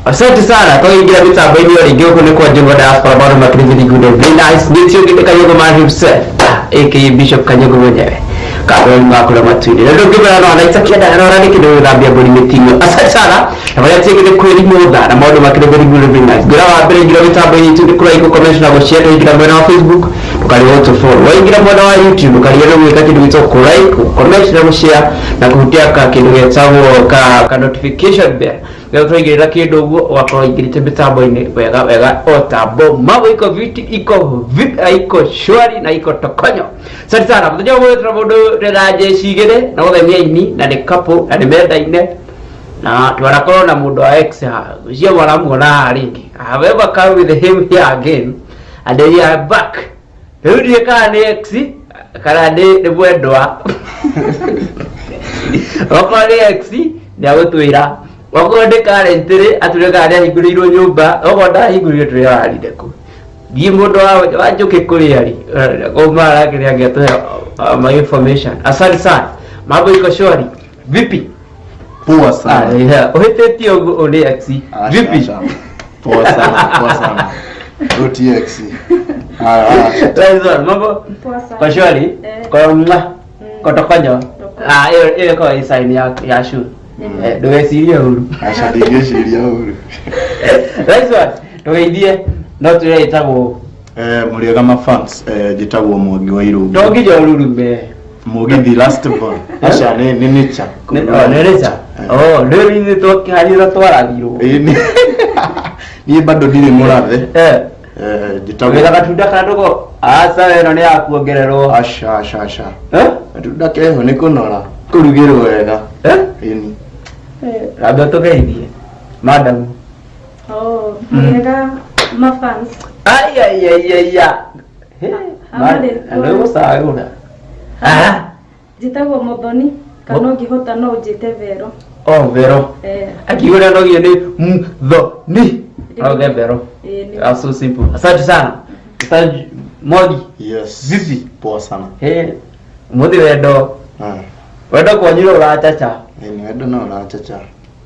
Asante sana kwa kuingia mitambo-inĩ o rĩngĩ gũkũ nĩ kwa Njũgũ Diaspora maũndũ makĩrĩ very good and very nice. Nĩ tio gĩte Kanyogo man himself, aka Bishop Kanyogo mwenyewe. Kabla makũrĩa matu-inĩ. Na ndũngĩmera no anaita kĩenda na ũrani kĩndũ gũthambia mbũri mĩtinio. Asante sana. Na marĩa tiĩgĩte kwĩrimũtha na maũndũ makĩrĩ very good and very nice. Ngĩra wa mbere ingĩra mĩtambo-inĩ itũ nĩ kũraika comment na gũshare tũingĩra mwena wa Facebook ndũkarigwo to follow. Waingĩra mwena wa YouTube ndũkarigwo gwĩka kĩndũ gĩtagwo kũ like, comment na gũshare na kũhutia ka kĩndũ getagwo ka notification bell. Rĩu twaigĩrĩra kĩndũ ũguo ũgakorwo ũingĩrĩte mĩtambo-inĩ wega wega o ta mambo iko viti iko vipi iko shwari na iko tokonyo. Asante sana. Mũthenya ũmwe tũra mũndũ ndĩna jeshi igĩrĩ na othe nĩ aini na nĩ couple na nĩ mendaine na twanakorwo na mũndũ wa ex haha ũcio mwaramuona haha rĩngĩ. I have ever come with him here again and we are back. Rĩu ndiũĩ kana nĩ ex kana nĩ mwendwa. Okorwo nĩ ex nĩ agũtwĩra, okorwo nĩ current rĩ atwĩre kana nĩ ahingũrĩirwo nyũmba, okorwo ndahingũrĩirwo twĩre ararire kũ. Thiĩ mũndũ wa njũkĩ kũrĩa rĩ kuma nake nĩ angĩatũhe ma information. Asante sana. Mambo iko shwari. Vipi? Poa sana. Ah, yeah. Ũhĩtĩtie ũguo nĩ ex. Asha, Vipi? asha. Poa sana, poa sana. OTX. Ah, ah. Nice one. Mambo Poa sana. kwa shwari? Eh. Kwa mwa. Kotokonyo. Tokonyo. Ah, ĩyo ĩyo ĩkoragwo ĩ sign ya shoe. Eh, ndũgecirie ũru. Asha ndingĩciria ũru. Nice one. Ndũgeithie no twĩre ĩtagwo Eh, mũrĩega ma fans, eh, njĩtagwo Mwangi wa Irũngũ. to nginya ũrurume. Mũgithi last born. Asha nĩ nature. Oh, nĩ rĩca. Oh, rĩu ithuĩ twakĩharĩra twarathirwo. Ĩĩ, niĩ bado ndirĩ mũrathe. Eh, Eh, njĩtagwo wĩra gatunda kana ndũgo. Aca ĩno nĩ ya kuongererwo. Asha, asha, asha. Eh? Gatunda keho nĩ kũnora. Kũrugĩrwo wega. Eh? Ĩni. Ramba tũgeithie. Madam. Oh, mũrĩega ma fans. Ai ai ai ai ai. Amarĩ Nĩ gũcagũra. Ah, Njĩtagwo Muthoni kana ũngĩhota no ũnjĩte Vero. oh Vero. Eh, Akiuga no nginya nĩ Muthoni. Okay, Vero. eh, nĩ- That's so simple. Asante sana. Asante Mwangi. Yes. Vipi? Poa sana. Hey, muthi wendo. Ah. Wendo kwanyu ũracaca. Ĩni wendo no ũracaca.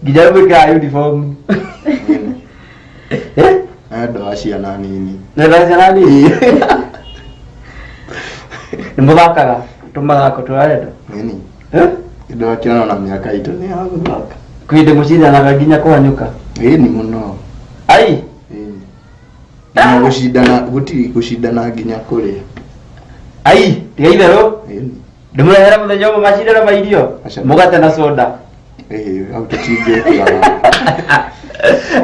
Nginya gwĩkĩra uniform. Ĩni. Eh? Wendo wa ciana nini. Nĩ ciana nini? Nĩ mũthakaga tũmathako twa wendo. Ĩni. Eh? Kĩndũ akĩona na mĩaka itũ nĩ ya gũthaka. Kwĩ mũcindanaga nginya kũhanyũka. Ĩni mũno. Ai, Ĩni. Nginya gũcindana gũtirĩ gũcindana nginya kũrĩa. ai, tiga itherũ. Ĩni. Ndĩmũrehere mũthenya ũmwe macindano ma irio. Aca. Mũgate na soda. Ĩĩ, hau tũtingĩkĩra.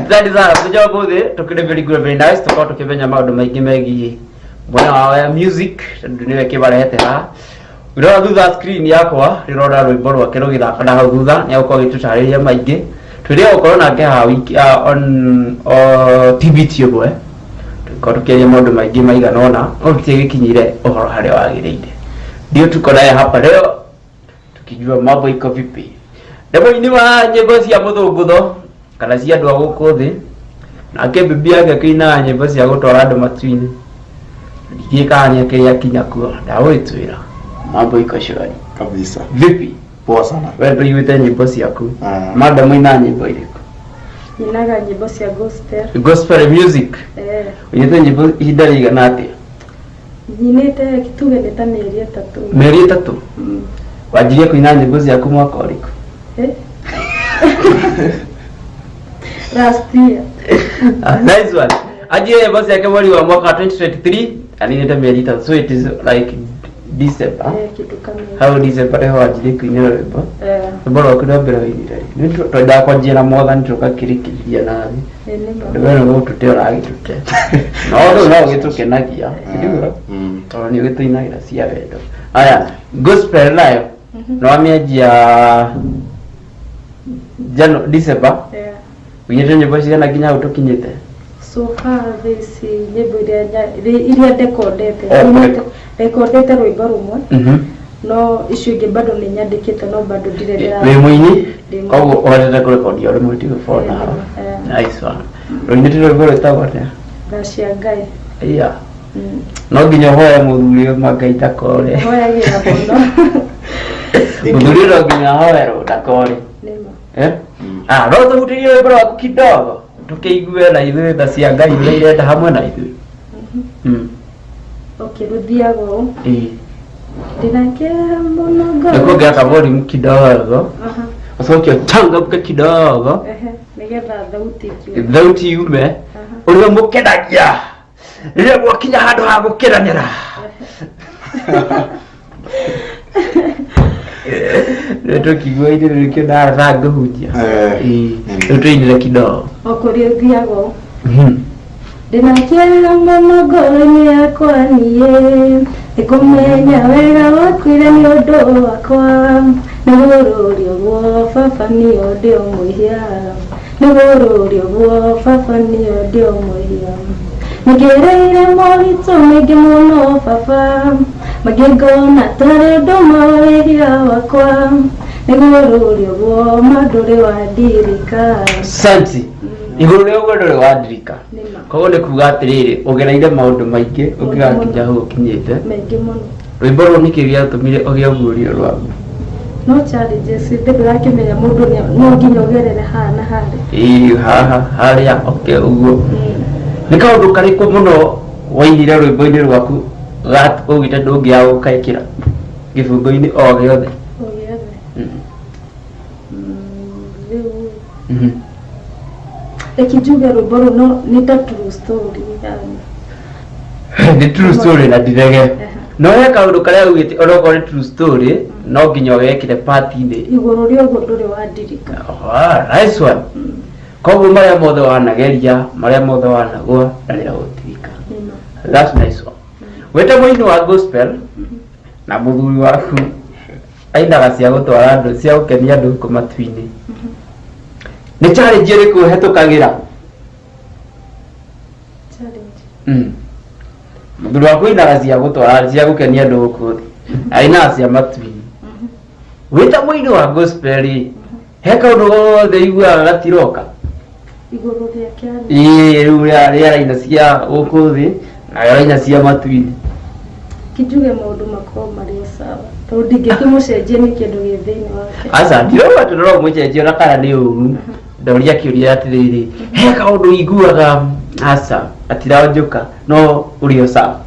Asante sana. Mũthenya wa ũmũthĩ tũkĩrĩ very good very nice tũkorwo tũkĩmenya maũndũ maingĩ megiĩ mwena wa music tondũ nĩwe kĩmarehete haha. Ũrora thutha screen yakwa rĩrona rwĩmbo rwake rũgĩthaka na hau thutha nĩ egũkorwo agĩtũtarĩria maingĩ. Twĩrĩga gũkorwo nake haha wiki on TBT ĩmwe tũkorwo tũkĩaria maũndũ maingĩ maigana ũna no tũtiagĩkinyire ũhoro harĩa wagĩrĩire. Ndio tuko naye hapa leo tukijua mambo iko vipi. Nĩ mũini wa nyĩmbo cia mũthũngũtho kana cia andũ a gũkũ thĩ nake bibi yake akĩinaga nyĩmbo cia gũtwara andũ matu-inĩ. Ndiũĩ kana nĩ akĩrĩ akinya kuo ndagũgĩtwĩra mambo iko shwari. Kabisa. Vipi? Poa sana. We ndũiguĩte nyĩmbo ciaku. Ah. Madam ina nyĩmbo irĩkũ? Nyinaga nyĩmbo cia gospel. Gospel music. Eh, Ũnyĩte nyĩmbo ihinda rĩigana atĩa? nyinĩte tuge nĩ ta mĩeri 3. Mĩeri 3. Wanjirie kũina nyĩmbo ciaku mwaka ũrĩkũ? Eh? Last year. Ah, nice one. Anjirie nyĩmbo ciake mweri wa mwaka 2023 aninĩte mĩeri 3 so it is like December. Eh, kĩndũ kama hiyo. Hau December nĩho wanjirie kũinĩra rwĩmbo. Eh, Rwĩmbo rwaku rwa mbere wainire rĩ? Nĩ twendaga kwanjia na mwathani tũgakĩrĩkĩrĩria na thĩ. eh, nĩ ma. Tondũ we nĩ gũtũte ũragĩtũte. No rĩu no ũgĩtũkenagia. Nĩguo? Mm. Tondũ nĩ ũgĩtũinagĩra cia wendo. Aya, gospel nayo nĩ wamĩanjia December. Eh, Ũinĩte nyĩmbo cigana nginya hau tũkinyĩte? so far thaa ici nyĩmbo iria ndekondete Oh, rekondete rwĩmbo rũmwe no icio ingĩ bado nĩ nyandĩkĩte no bado ndirĩ ndĩra Wĩ mũini Ndĩ mũini. koguo ũhotete kũrekondi o rĩmwe tigo for now. Eh. Nice one. Rũinĩte rwĩmbo rwĩtagwo atĩa? Tha cia Ngai. Iya. No nginya ũhoe mũthuri ma Ngai ndakore. Hoyagĩra mũno. Mũthuri no nginya ahoerwo ndakore. Nĩ ma. Eh? Ah, no tũhutĩrie rwĩmbo rwaku kidogo. Tũkĩigue na ithuĩ tha cia Ngai iria irenda hamwe na ithuĩ. Okay, rũthiaga ũũ. Ĩĩ. Ndĩrakĩra mũno ngoro. Nĩkuongera ka volume kidogo. Aha. Ucoke ũchangamke kidogo. Ehe, nĩgetha thauti ikiume. Thauti yume. Aha. Ũrĩa mũkenagia. Rĩrĩa mwakinya handũ ha gũkenanĩra. Rĩu tũkiigua ithuĩ nĩkĩo ndara ngũhunjia. Eh. Ĩĩ. Rĩu tũinĩre kidogo. O kũrĩa ũthiaga ũũ. Ndĩnakĩra mũno ngoro-inĩ yakwa niĩ nĩkũmenya wega wakuire nĩ ũndũ wakwa nĩgũrũrio guo baba niĩ ndĩ o mwĩhia nĩgũrũrio guo baba niĩ ndĩ o mwĩhia nĩngereire moritũ maingĩ mũno baba mangĩ ngona tarĩ ũndũ ma wĩhia wakwa nĩgũrũrio guo ma ndũrĩ wandirika. Santi. Igũrũ rĩa ũguo ndũrĩ wandirika. Nĩma. Koguo nĩ kuga atĩrĩrĩ, ũgereire maũndũ maingĩ ũngĩgakinya hau ũkinyĩte. Maingĩ mũno. Rwĩmbo rũu nĩkĩ gĩatũmire ũgĩe ũguũrio rwaguo? No challenges ndĩ ndũrakĩmenya mũndũ no nginya ũgerere haha na harĩa. Ĩĩ, haha harĩa okay ũguo. Nĩ kaũndũ karĩkũ mũno wainire rwĩmbo-inĩ rwaku ugĩte ndũngĩaga gũgekĩra gĩbungo-inĩ o gĩothe? O gĩothe. Rĩu reke njuge rwĩmbo rũu no nĩ ta true story yani. Nĩ true story na ndirege. No he kaũndũ karĩa ugĩte onokorwo nĩ true story no nginya ũgekĩre part-inĩ. Igũrũ rĩa ũguo ndũrĩ wandirika. Ah, nice one. Koguo marĩa mothe wanageria, marĩa mothe wanagwa, ndarĩ agũtirika. Nĩma. That's nice one. Wĩta mũini wa gospel na mũthuri waku ainaga cia gũtwara andũ cia gũkenia andũ gũkũ matu-inĩ. Nĩ challenge ĩrĩkũ ũhetũkagĩra? Challenge. Mũthuri waku ainaga cia gũtwara cia gũkenia andũ gũkũ thĩ. Ainaga cia matu-inĩ. Wĩta mũini wa gospel rĩ, he kaũndũ gothe iguaga gatiroka? Igũrũ rĩake arĩ. Ĩĩ, rĩu rĩa araina cia gũkũ thĩ na araina cia matu-inĩ. Kinjuge maũndũ makorwo marĩ o sawa tondũ ndingĩkĩmũcenjia nĩ kĩndũ gĩ thĩinĩ wake. Aca, ndirauga atĩ no ũmũcenjie ona kana nĩ ũru. Ndoria kĩũria atĩrĩrĩ, he kaũndũ iguaga aca gatiranjũka no ũrĩ o sawa.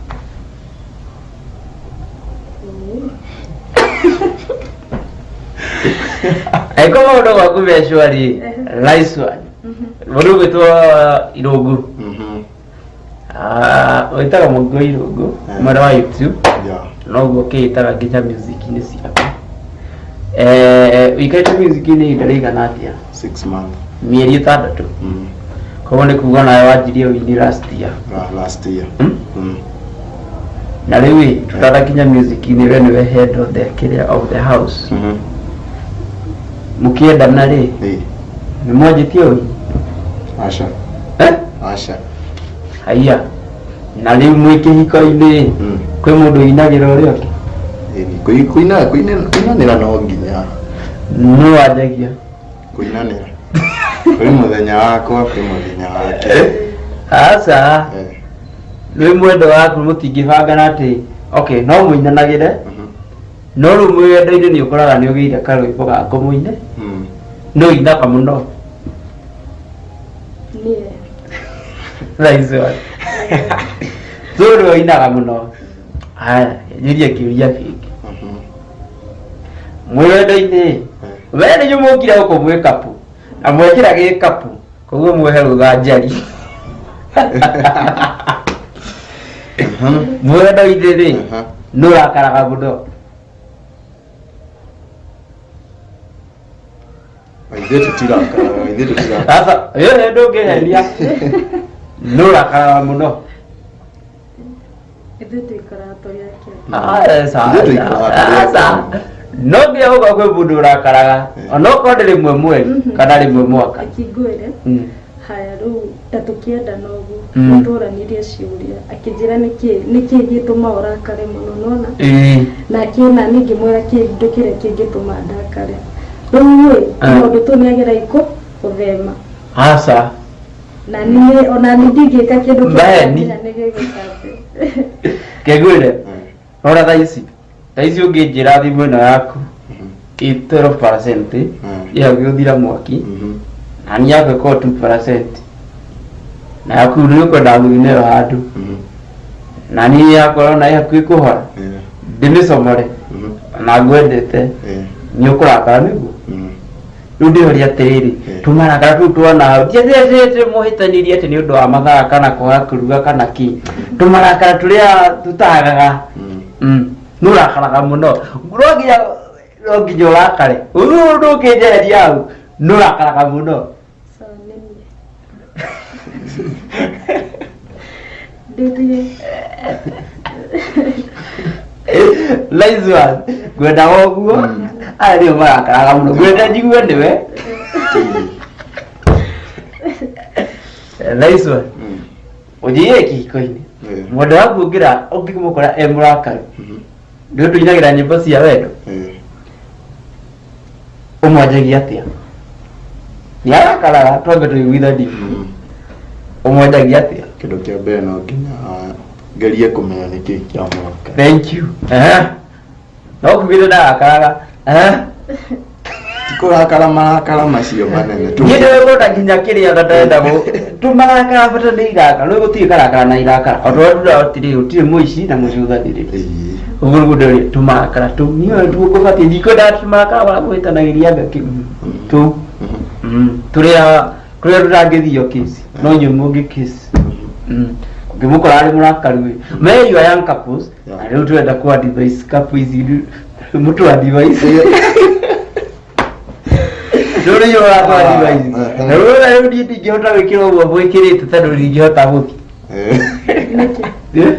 Angĩkorwo maũndũ gwaku me shwari, nice one. Mũndũ ũgwĩtwo Irũngũ. Ah, wĩtaga Mũngũ Irũngũ mwena wa YouTube. Noguo ũkĩĩtaga nginya music-inĩ ciaku. Ũikarĩte music-inĩ ihinda rĩigana atĩa? 6 months. Mĩeri 6. Koguo nĩ kuga nawe wanjirie ũini last year. Last year. Na rĩu ĩ, tũtanakinya music-inĩ we nĩwe head of the kĩrĩa of the house. Mũkĩendana rĩ, nĩ mwanjĩtie ũini? Aca. Eh? Aca. Haiya. Na rĩu mwĩ kĩhiko-inĩ kwĩ mũndũ ũinagĩra ũrĩa ũngĩ? Ĩni, kũinanĩra no nginya. Nũ wanjagia? Kũinanĩra. Kwĩ mũthenya wakwa, kwĩ mũthenya wake. Aca. Rĩu mwendo waku mũtingĩbangana atĩ okay no mũinanagĩre no rĩu mwĩ wendo-inĩ nĩ ũkoraga nĩ ũgĩire karwĩmbo gaku mũine no inaga mũno. Niĩ. Nice one. So nĩ ũinaga mũno. Haya, njũrie kĩũria kĩngĩ. Mwĩ wendo-inĩ we nĩ inyuĩ mũkire gũkũ mwĩ kapu na mwekĩra gĩkapu koguo mwehe rũtha njari. Mwĩ wendo-inĩ rĩ, nũ ũrakaraga mũno? Ithuĩ tũtirakaraga, ithuĩ tũtirakaraga. Sasa wewe ndũngĩhenia. Nũ ũrakaraga mũno? Ithuĩ tũikaraga tũrĩ akenu. Ithuĩ tũikaraga tũrĩ akenu. No nginya gũkorwo kwĩ mũndũ ũrakaraga onokorwo nĩ rĩmwe mweri kana rĩmwe mwaka. Akingwĩre haya rĩu ta tũkĩendana ũguo nĩtũranirie ciũria akĩnjĩra nĩkĩ gĩtũma ũrakare mũno nona nake na niĩ ngĩmwĩra kĩndũ kĩrĩa kĩngĩtũma ndakare rĩu ĩ maũndũ tũ nĩagera ikũ gũthema. Aca. Na niĩ ona niĩ ndingĩka kĩndũ Mbeni. kĩrĩa nĩ gĩgwĩka atĩ. Kegwĩre rora thaa ici thaa ici ũngĩnjĩra thimũ ĩno yaku ĩ 12% ĩ hakuhĩ gũthira mwaki na niĩ yakwa ĩkorwo 2% Na yaku nĩ ũkwendaga gũthiĩ nayo handũ. Na niĩ yakwa ona ĩ hakuhĩ kũhora. Ndĩmĩcomore. Na ngwendete. Nĩ ũkũrakara nĩguo. Rĩu ndĩhoria atĩrĩrĩ, tũmarakara tũu twana hau tiatĩatĩte mũhĩtanĩrie atĩ nĩ ũndũ wa mathaa kana kwaga kũruga kana kĩ, tũmarakara tũrĩa tũtagaga. Nĩ ũrakaraga mũno, no nginya ũrakare ũũ ndũkĩnjeheria hau, nĩ ũrakaraga mũno. Sawa, nĩniĩ ndĩthiĩ. Nice one. Ngwendaga ũguo. Aya nĩo marakaraga mũno, ngwenda njigue nĩwe. Nice one. Ũthiĩe kĩhiko-inĩ, mwendo waku ũngĩra ũngĩmũkora e mũrakaru, nĩ ũndũ inagĩra nyĩmbo cia wendo, ũmwanjagia atĩa? Nĩ arakaraga, twambe tũiguithanie. Ũmwanjagia atĩa? Kĩndũ kĩa mbere, no nginya ngerie kũmenya nĩkĩ kĩamũraka. Thank you. No kugire ndarakaraga. Ti kũrakara marakara macio manene tu. Niĩ ndĩrenda nginya kĩrĩa na ndĩrenda tũmarakara, bata nĩ irakara, rĩu gũtirĩ karakara na irakara o tondũ ndura gũtirĩ mũici na mũcũthanĩrĩri. Ũguo nĩguo ndĩrĩ tũmarakara tũu niĩ tuo ngũbatiĩ, ndikwendaga tũmarakara wa kũhĩtanagĩria anga kĩ tũu. Tũrĩa tũtangĩthio kĩsi no nyũmũ ũngĩ kĩsi ũngĩmũkora arĩ mũrakaru ĩ me you are young couples. Na rĩu tũrenda ku advise couple ici, mũtũ advise rĩu nĩ ũratũ advise. Na rĩu niĩ ndingĩhota gwĩkĩra ũguo mwĩkĩrĩte tondũ ndingĩhota gũthiĩ. Nĩkĩ? Eh?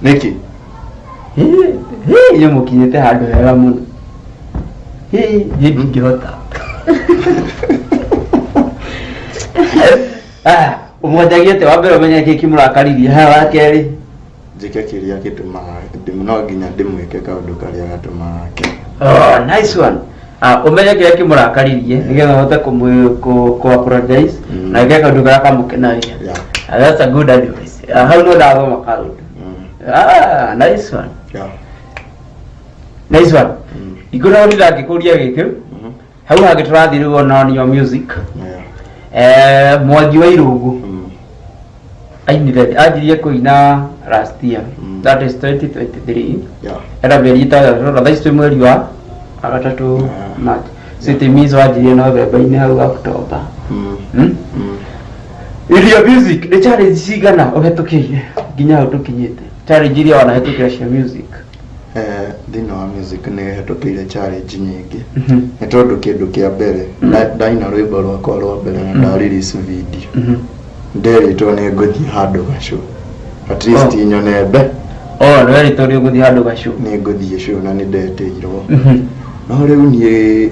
Nĩkĩ? Inyuĩ mũkinyĩte handũ hega mũno. Hĩ, niĩ ndingĩhota. Ah, ũmwanjagia atĩa? Wa mbere ũmenye kĩ kĩmũrakaririe. Ha, wa kerĩ? Njĩke kĩrĩa gĩtũmaga no nginya ndĩmwĩke kaũndũ karĩa gatũmaga ake. Oh, nice one. Ah, ũmenye kĩrĩa kĩmũrakaririe nĩgetha ũhote kũ apologize na wĩke kaũndũ karĩa kamũkenagia. Ah, that's a good advice. Ah, hau no ndathoma kaũndũ. Ah, nice one. Nice one. Ingĩkorwo ndangĩkũria gĩkĩ hau hangĩ, tũrathiĩ rĩu ona on your music. Mwangi wa Irũngũ ainire, anjirie kũina last year, that is 2023. Era mĩeri 6 na thaa ici twĩ mweri wa gatatũ, March, so it means wanjirie November-inĩ hau October. Irio music nĩ challenge cigana ũhetũkĩire nginya hau tũkinyĩte, challenge iria wanahĩtũkĩra cia music? Thĩinĩ wa music nĩ hetũkĩire challenge nyingĩ, nĩ tondũ kĩndũ kĩa mbere, ndaina rwĩmbo rwakwa rwa mbere na nda release video, nderĩtwo nĩ ngũthiĩ handũ gacũ at least nyone mbe. Oh, nĩ werĩtwo nĩ ũgũthiĩ handũ gacũ. Nĩ ngũthiĩ show na nĩ ndetĩirwo, no rĩu niĩ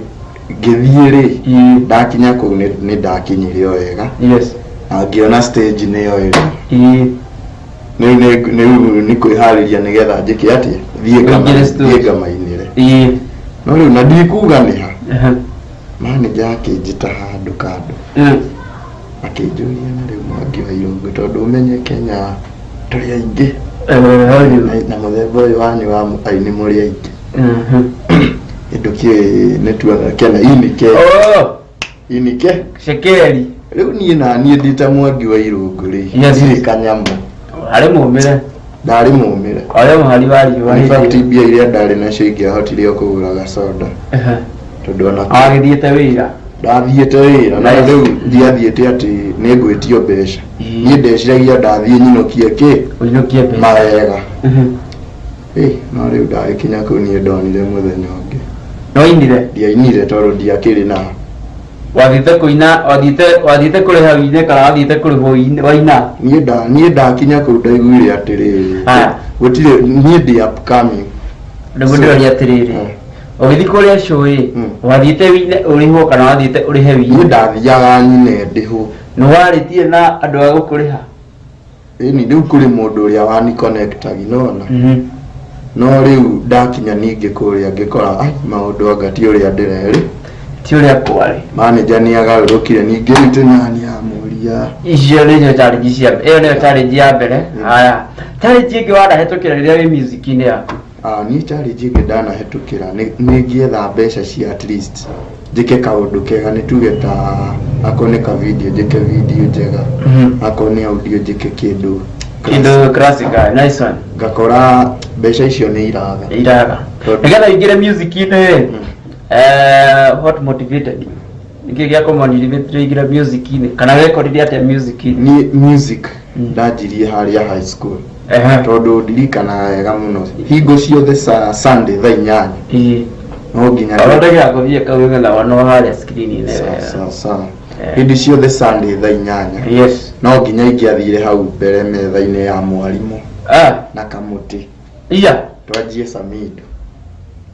ngĩthiĩ rĩ, ndakinya kũu nĩ ndakinyire o wega na ngĩona stage nĩyo ĩrĩa. Rĩu nĩ kwĩharĩria nĩgetha njĩke atĩa, thiĩ Ũingĩre stage. Thiĩ ngamainĩre. No rĩu na ndikuga nĩ ha, manager akĩnjĩta handũ kando, akĩnjũria, na rĩu Mwangi wa Irũngũ, tondũ ũmenye Kenya tũrĩ aingĩ, Hau rĩu. na mũthemba ũyũ wanyu wa aini mũrĩ aingĩ, kĩndũ kĩ nĩ tuona kena inike. Oh, Inike. Cekeri. Rĩu niĩ na niĩ ndĩ ta Mwangi wa Irũngũ rĩ, ndirĩ kanyamũ. Harĩ mũmĩre. Ndarĩ mũmĩre. Harĩ mũhari wa riũa. In fact, mbia iria ndarĩ nacio ingĩahotire o kũgũra gacoda, tondũ ona Wagĩthiĩte wĩra. Ndathiĩte wĩra na Nice. rĩu ndiathiĩte atĩ nĩ ngwĩtio mbeca. Niĩ ndeciragia ndathiĩ nyinũkie kĩ. Ũinũkie mbeca. Mawega. No rĩu ndagĩkinya kũu, niĩ ndonire mũthenya ũngĩ. No inire. Ndiainire tondũ ndiakĩrĩ na Wathiĩte kũina, wathiĩte kũrĩha wine kana wathiĩte kũrĩhwo waina? Niĩ ndakinya kũu ndaiguire atĩrĩrĩ, Aya. gũtirĩ, niĩ ndĩ upcoming. Nĩguo ndĩroria atĩrĩrĩ, ũgĩthiĩ kũrĩa cũĩ, wathiĩte wine ũrĩhwo kana wathiĩte ũrĩhe Niĩ wine? ndathiaga nyine ndĩhwo. Nĩ warĩtie na andũ a gũkũrĩha? Ĩni, rĩu kũrĩ mũndũ ũrĩa wani connectagi nona, no rĩu ndakinya ningĩ kũrĩa ngĩkora ai maũndũ anga ti ũrĩa ndĩrerĩ. Ti ũrĩa kwarĩ. Manager nĩ agarũrũkire ningĩ, rĩu tũnyani amũria. Icio nĩcio challenge cia, ĩyo nĩyo challenge ya mbere. Haya, challenge ĩngĩ wanahĩtũkĩra rĩrĩa wĩ music-inĩ yaku? Ah, niĩ challenge ĩngĩ ndanahetũkĩra nĩ ngĩetha mbeca cia at least njĩke kaũndũ kega, nĩ tuge ta akorwo nĩ ka video, njĩke video njega, akorwo nĩ audio, njĩke kĩndũ. Kĩndũ classical, nice one. Ngakora mbeca icio nĩ iraga. Iraga. Nĩgetha ũingĩre music-inĩ, what motivated you? Nĩkĩ gĩa kũmotivate ũingĩre music-inĩ, kana wekorire atĩa music-inĩ? Niĩ music ndanjirie harĩa high school, tondũ ndirikanaga wega mũno hingo ciothe Sunday thaa 8 no nginya. Ũrondegera kũthiĩ kau nĩgetha wonwo harĩa screen-inĩ wega. Sawa sawa. Hĩndĩ ciothe Sunday thaa 8 no nginya ingĩathire hau mbere metha-inĩ ya mwarimũ na kamũtĩ, twanjie Samido.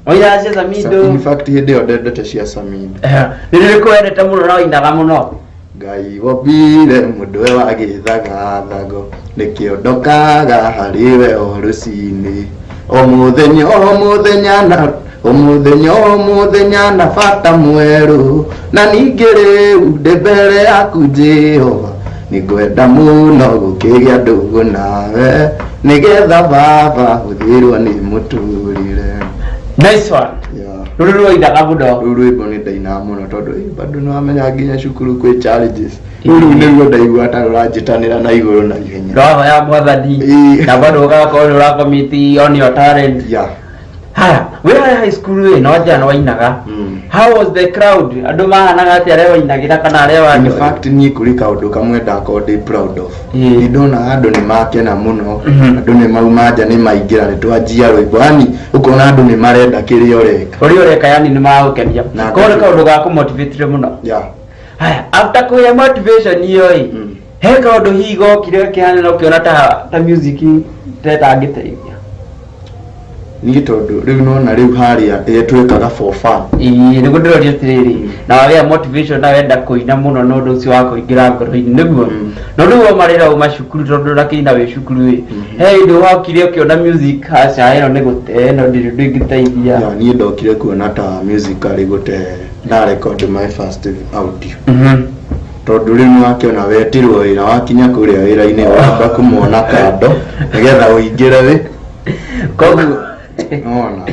Oya cia Samido. In fact, hĩndĩ ĩyo ndendete cia Samido. Nĩ rĩrĩkũ wendete mũno na wainaga mũno? Ngai wombire mũndũ we wa gĩthagathago, nĩkĩo ndokaga harĩ we o rũcinĩ, o mũthenya, o mũthenya, na o mũthenya, o mũthenya, na bata mwerũ. Na ningĩ rĩu ndĩ mbere yaku Jehova, nĩngwenda mũno gũkĩgĩa ndũgũ nawe, nĩgetha baba hũthĩrwo nĩ mũtũrĩre. Nice one. Rũrũ rwainaga mũno. Rũu rwĩmbo nĩ ndainaga mũno, tondũ bado nĩ wamenya nginya cukuru kwĩ challenges. Rũu nĩruo ndaigua ta rũranjĩtanĩra na igũrũ na ihenya. Ũrahoya Mwathani. Na bado ũgakorwo nĩ ũracommit on your talent. Haya, wĩ harĩa high school ĩ no njana wainaga. How was the crowd? Andũ mahanaga atĩa arĩa wainagĩra kana arĩa wa In fact, niĩ kũrĩ kaũndũ kamwe ndakorwo ndĩ proud of. Nĩ ndonaga andũ nĩ makena mũno. Andũ nĩ mauma nja, nĩ maingĩra, nĩ twanjia rwĩmbo, yani ũkona andũ nĩ marenda kĩrĩa ũreka. Ũrĩa ũreka, yani nĩ maragũkenia. Na koguo nĩ kaũndũ ga kũmotivate mũno. Haya, after kũgĩa motivation ĩyo ĩ, he kaũndũ hihi gokire kĩhana na ũkĩona ta music ta ĩtangĩteithia? Niĩ tondũ rĩu nona rĩu harĩa ĩrĩa twĩkaga for fun. Ĩĩ, nĩguo ndĩroria atĩrĩrĩ, na wagĩa motivation na wenda kũina mũno na ũndũ ũcio wa kũingĩra ngoro-inĩ nĩguo, no rĩu wauma rĩrĩa uma cukuru, tondũ ũrakĩina wĩ cukuru ĩ, he hĩndĩ wokire ũkĩona music aca, ĩno nĩ gũte, ĩno ndĩrĩ ũndũ ĩngĩteithia? Yeah, niĩ ndokire kuona ta musically gũte nda record my first audio, tondũ rĩu nĩwakĩona wetirwo wĩra, wakinya kũrĩa wĩra-inĩ wamba kũmona kando nĩgetha ũingĩre wĩ Koguo nona.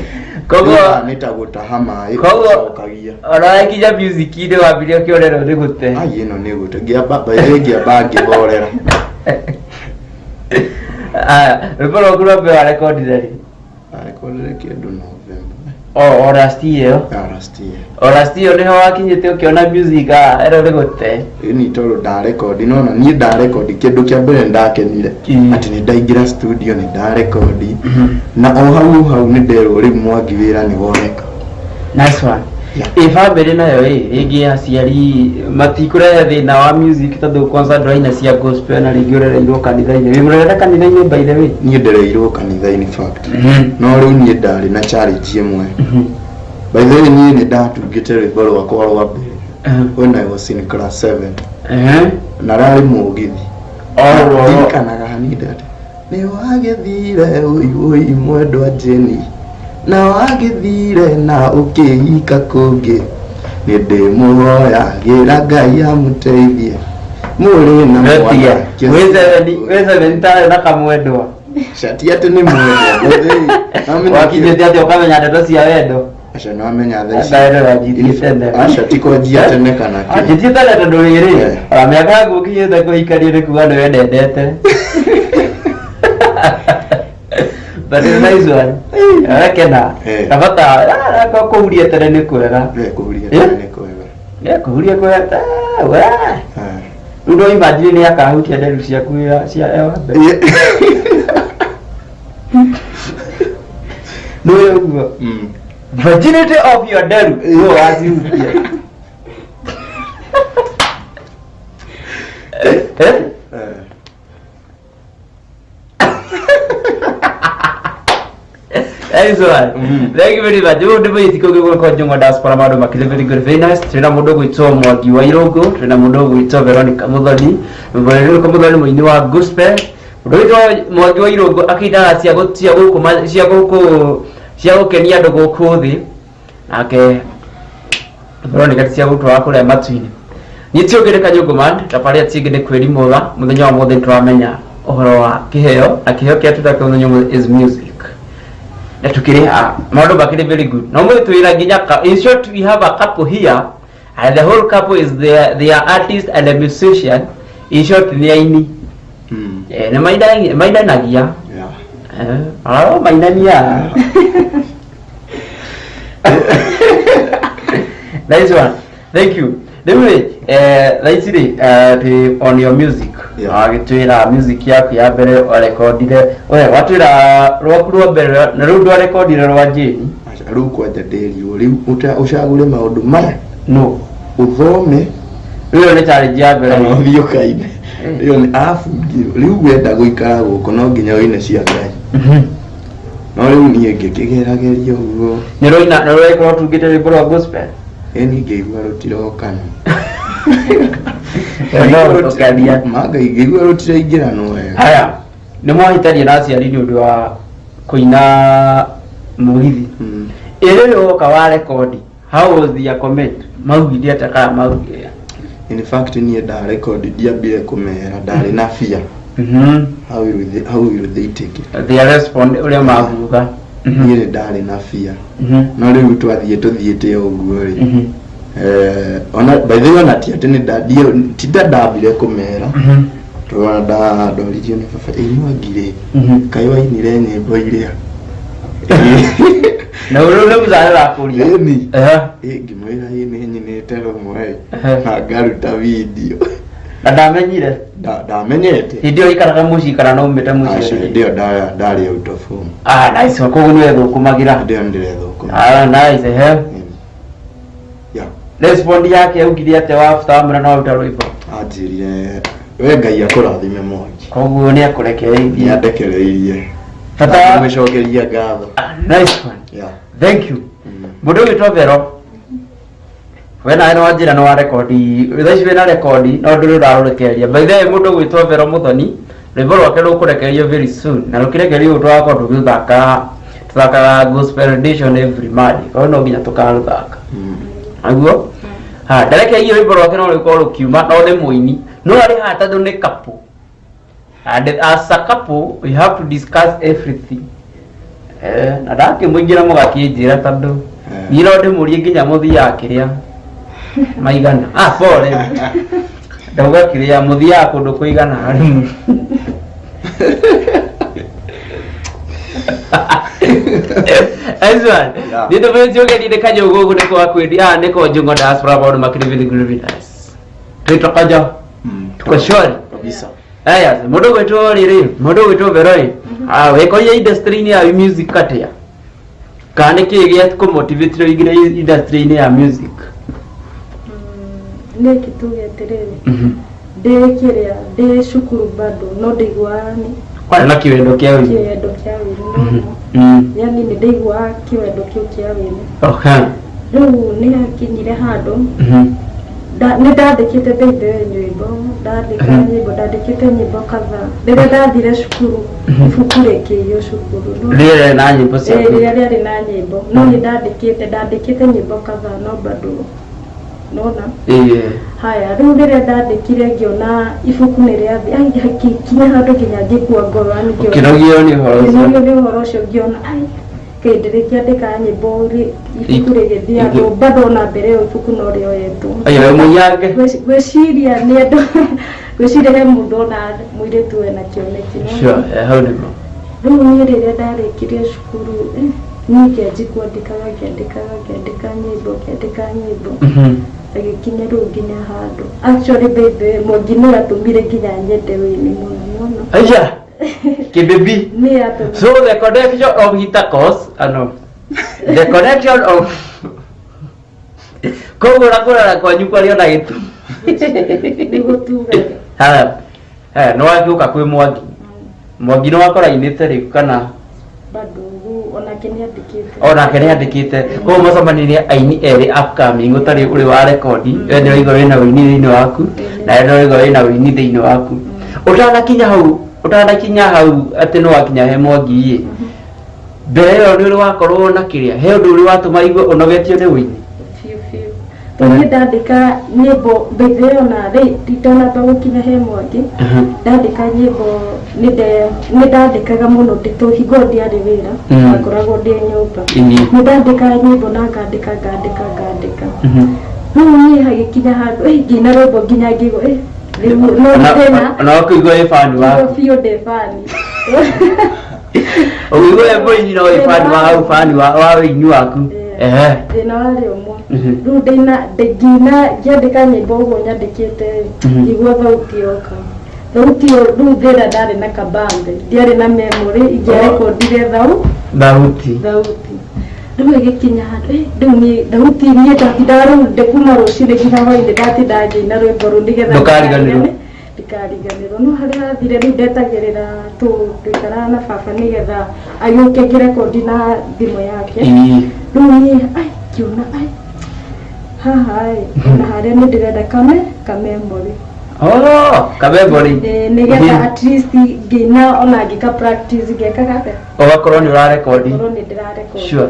Koguo nĩ ta gũtaha maĩ Koguo ũcokagia. Ona wakinya music-inĩ wambire ũkĩona ĩno nĩ gũte. Ai, ĩno nĩ gũte, ngĩamba by the way, ngĩamba ngĩhorera. Aya, rwĩmbo rwaku rwa mbere warekondire rĩ? Arekondire kĩndũ November. O last year? Yeah, last year. O last year nĩho wakinyĩte ũkĩona music ĩno nĩ gũte? Ĩni, tondũ ndarekondi nona niĩ ndarekondi kĩndũ kĩa mbere nĩ ndakenire atĩ nĩ ndaingĩra studio, nĩ ndarekondi, na o hau hau nĩ nderwo rĩu Mwangi wĩra nĩ woneka. Nice one. Ĩ bamĩrĩ nayo ĩ, rĩngĩ aciari matikũrehe thĩna wa music, tondũ kwanza ndũraina cia gospel na rĩngĩ ũrereirwo kanitha-inĩ, wĩ mũrerere kanitha-inĩ, by the way? Niĩ ndereirwo kanitha-inĩ fact, no rĩu niĩ ndarĩ na challenge ĩmwe. By the way, niĩ nĩ ndatungĩte rwĩmbo rwakwa rwa mbere when I was in class 7, na rarĩ mũgithi. Ndirikanaga hanini atĩ nĩ wagĩthire ũi ũi mwendwa Jeni, na wagĩthire na ũkĩhika kũngĩ, nĩ ndĩmũhoyagĩra Ngai amũteithie mũrĩ na Wetige. mwanake. Wĩ seven tarĩ na kamwendwa? Cati atĩ nĩ mwendwa. Wakinyĩte atĩa ũkamenya ndeto cia wendo? Aca, nĩwamenya thaa ici. Ndaĩ ndĩranjirie tene. Aca, ti kwanjia tene kana kĩ. Anjĩtie tene, tondũ rĩrĩ, ona mĩaka yaku ũkinyĩte kũhikania nĩ kuga nĩ wendendete. But it's nice one. Arakena. Kabata kũhuria tene nĩ kwega. Kũhuria tene nĩ kwega. Kũhuria kwega. We. Rĩu no imagine nĩ akahutia nderu ciaku cia wa mbere. Nĩ ũguo. Virginity of your nderu. Nĩ wacihutia. Eh? Eh. Nice one. Thank you very much. Ũyũ nĩ mũnyiti kũngĩ gwĩkwo Njũng'wa Diaspora, maũndũ makĩria very good, very nice. Twĩna mũndũ ũgwĩtwo Mwangi wa Irũngũ, twĩna mũndũ ũgwĩtwo Veronica Muthoni. Veronica Muthoni mũini wa gospel. Mũndũ ũgwĩtwo Mwangi wa Irũngũ akĩinaga cia gũkũ cia gũkũ cia gũkenia andũ gũkũ thĩ. Nake Veronica ti cia gũtwara kũrĩa matu-inĩ. Niĩ ti ũngĩ nĩ Kanyũngũ Man, tabarĩra ti ĩngĩ nĩ kwĩrimũra. Mũthenya wa mũthĩ nĩtũramenya ũhoro wa kĩheo, na kĩheo kĩrĩa tũreka mũthenya ũmũthĩ is music. Na tukĩrĩ haha maũndũ makĩrĩ very good na ũmũthĩ twĩna nginya in short, we have a couple here and the whole couple is they are artist and a musician. In short, nĩ aini. Nĩ mainainagia. Aro mainania. Nice one, thank you. Rĩu rĩ, thaa ici rĩ, twĩ on your music. Wagĩtwĩra music yaku ya mbere warekondire, we watwĩra rwaku rwa mbere na rĩu ndwarekondire rwa Jane? Aca, rĩu kwanja ndĩrirwo rĩu ũcagũre maũndũ maya. No. Ũthome. Rĩu nĩ challenge ya mbere. Kana ũthiĩ ũkaine. Ĩyo nĩ abungirwo rĩu wenda gũikara gũkũ no nginya ũine cia Ngai. No rĩu niĩ ngĩkĩgerageria ũguo. Nĩ rũina nĩ rũragĩkorwo tungĩte rwĩmbo rwa gospel. Ĩni ngĩigua rũtirokana. No rũkania. Manga ngĩigua rũtiraingĩranwo wega. Haya, nĩ mwahĩtania na aciari nĩ ũndũ wa kũina mũgithi. Ĩrĩ woka wa rekondi, how was their comment? Maugire atĩa kana maugire? In fact, niĩ ndarekondi ndiambire kũmera, ndarĩ na fear. How will they take it? Their respond, ũrĩa maguga. Niĩ nĩ ndarĩ na fear. No rĩu twathiĩ tũthiĩte o ũguo rĩ, ona by the way, ona ti atĩ nĩ tinda ndambire kũmera, tondũ ona ndoririo nĩ baba, ĩ Mwangi rĩ, kaĩ wainire nyĩmbo iria? Na ũrĩa nĩ mũzare wakũria. Ĩni. Ĩ ngĩmwĩra ĩ nĩ nyinĩte rũmwe na ngaruta video. Na ndamenyire? Ndamenyete. Hĩndĩ ĩyo ikaraga mũciĩ kana no umĩte Aca, mũciĩ? Hĩndĩ ĩyo ndarĩ out of home. Ah, nice. Koguo nĩ wethũkũmagĩra. Hĩndĩ ĩyo nĩndĩrethũkũma. Ah, nice, ehe. Respond yake augire atĩa wa after wamwĩra no waruta rwĩmbo? Anjĩrire, "We Ngai akũrathime, Mwangi." Koguo nĩ akũrekereirie. Nĩ andekereirie. Ngĩmũcokeria ngatho. Ah, nice one. Thank you. Mũndũ ũgwĩtwo Vero, we nawe nĩ wanjĩra nĩ wa rekondi, thaa ici wĩna rekondi no ndũrĩ ũrarũrekereria. By the way, mũndũ ũgwĩtwo Vero Mũthoni, rwĩmbo rwake rũkũrekererio very soon, na rũkĩrekererio ũguo tũgakorwo tũgĩthaka, tũthakaga gospel edition every Monday, koguo no nginya tũkarũthaka naguo. Ha ndarekereirie rwĩmbo rwake no rũkorwo rũkiuma, no nĩ mũini no arĩ haha tondũ nĩ couple, and as a couple we have to discuss everything. Na ndakĩmũingĩra mũgakĩnjĩra tondũ niĩ no ndĩmũrie nginya mũthiaga kĩrĩa maigana. Ah, pole, ndauga kĩrĩa mũthiaga kũndũ kũigana harĩ. Nice one. Nĩ tũbĩtie ũgeni nĩ kanyũgũ ũguo nĩ kwa kwendi, ah, nĩ kwa Njũng'wa diaspora, maũndũ makĩrĩ very good, very nice. Twĩtokojo tuko shwari. Kabisa. Aya, mũndũ gwĩtwo rĩrĩ, mũndũ gwĩtwo Vero rĩ, ah, wĩkorire industry-inĩ ya music atĩa? Kana nĩ kĩĩ gĩa kũmotivate ũingĩre industry-inĩ ya music? Nĩ kĩtuge atĩrĩrĩ, ndĩ kĩrĩa ndĩ cukuru bado no ndaiguaga nĩ Kwarĩ na kĩwendo kĩa ũini. Kĩwendo kĩa wĩini no yani nĩ ndaiguaga kĩwendo kĩu kĩa wĩini. Rĩu nĩ hakinyire handũ nĩ ndandĩkĩte baby nyĩmbo, ndandĩka nyĩmbo, ndandĩkĩte nyĩmbo kadhaa. Rĩrĩa ndathire cukuru, ibuku rĩkĩiywo cukuru. Rĩrĩa na nyĩmbo ciaku. Rĩrĩa rĩarĩ na nyĩmbo, no nĩ ndandĩkĩte nyĩmbo kadhaa, no bado nona. Haya, rĩu rĩrĩa ndandĩkire ngĩona ibuku nĩ rĩathi, ai, hakinya handũ nginya ngĩkua ngoro, yani ngĩona Ũkĩnogio nĩ ũhoro ũcio. Ngĩnogio nĩ ũhoro ũcio, ngĩona ai, kaĩ ndĩrĩkĩandĩka nyĩmbo ibuku rĩgĩthiagwo bado ona mbere ĩyo ibuku no rĩoyetwo. Aya, we mũiyange. Ngwĩciria nĩ andũ, ngwĩciria he mũndũ ona mũirĩtu wena kĩoneki, no. Sure, hau nĩguo. Rĩu niĩ rĩrĩa ndarĩkirie cukuru, niĩ ngĩanji kwandĩkaga, ngĩandĩkaga, ngĩandĩka nyĩmbo, ngĩandĩka nyĩmbo, agĩkinya rĩu nginya handũ, actually baby Mwangi nĩ atũmire nginya nyende wĩini mũno mũno. Aya, kĩbĩbi. Nĩ atũmire. So the connection of intercourse, no. The connection of kũgũra kũrara kwanyu kwarĩ ona gĩtũmi. Nĩguo tugaga. Haya, haya, nĩ wagĩũka kwĩ Mwangi. Mwangi nĩ wakora ainĩte rĩu kana? Bado rĩu onake nĩ andĩkĩte. Onake nĩ andĩkĩte, koguo macemanirie aini erĩ upcoming ũtarĩ ũrĩ wa rekondi. We nĩ ũraigua wĩna ũini thĩinĩ waku, na we nĩ ũraigua wĩna ũini thĩinĩ waku. Ũtanakinya hau atĩ nĩ wakinya he Mwangi ĩ, mbere ĩyo nĩ ũrĩ wakorwo na kĩrĩa, he ũndũ ũrĩ watũma igue ũnogetio nĩ ũini? Biũ biũ. Tondũ niĩ ndandĩka nyĩmbo mbĩthĩ ona rĩ itanamba gũkinya he Mwangi, ndandĩka nyĩmbo nĩ ndandĩkaga mũno nditũ hingo ĩyo ndiarĩ wĩra, ndakoragwo ndĩ nyũmba. Nĩ ndandĩkaga nyĩmbo na ngandĩka ngandĩka ngandĩka. Rĩu niĩ hagĩkinya handũ ngĩina rwĩmbo nginya ngĩigua rĩu no thĩna. Ona ũkĩigua wĩ fan waku. Biũ ndĩ fan. Ũkĩigua wĩ mũini no wĩ fan wa hau fan wa wĩini waku. Ehe. Thĩna warĩ ũmwe. Rĩu ndĩina ngĩina ngĩandĩka nyĩmbo ũguo nyandĩkĩte ngĩigua thauti yoka. Thauti ĩyo rĩu thĩna ndarĩ na kabambe, ndiarĩ na memory ingĩarekondire thauti. Thauti. Rĩu ĩgĩkinya handũ rĩu niĩ thauti niĩ ndatindaga rĩu kuma rũcinĩ nginya hwainĩ ndatindaga ngĩina rwĩmbo rũu nĩgetha Ndũkariganĩrwo. Ndikariganĩrwo. No harĩa hathire rĩu ndetagĩrĩra tũikaraga na baba nĩgetha agĩũke ngĩrekondi na thimũ yake. Rĩu niĩ ai ngĩona ai haha ĩ ona harĩa nĩ ndĩrenda ka memory. Oh, ka memory. Nĩgetha at least ngĩina ona ngĩka practice ngekaga atĩa? Ũgakorwo nĩ ũrarekondi. Ngorwo nĩ ndĩrarekondi. Sure.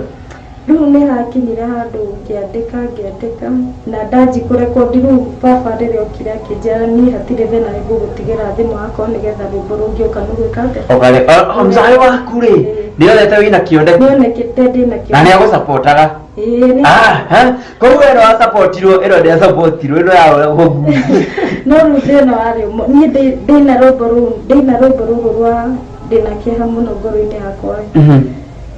Rĩu nĩ hakinyire handũ ngĩandĩka ngĩandĩka na ndanji kũrekondi rĩu baba rĩrĩa okire akĩnjĩra niĩ hatirĩ thĩna nĩ ngũgũtigĩra thimũ yakwa nĩgetha rwĩmbo rũngĩũka nĩ gwĩka atĩa? Ũgare mzai waku rĩ nĩonete wĩna kĩoneki. Nĩonekete ndĩna kĩoneki. Na nĩagũcapotaga. Ĩĩ nĩ. Koguo ĩno wacapotirwo ĩno ndĩacapotirwo ĩno ya ũguo. No rĩu thĩna warĩ ũmwe niĩ ndĩina rwĩmbo rũu ndĩina rwĩmbo rũrũ rwa ndĩna kĩeha mũno ngoro-inĩ yakwa.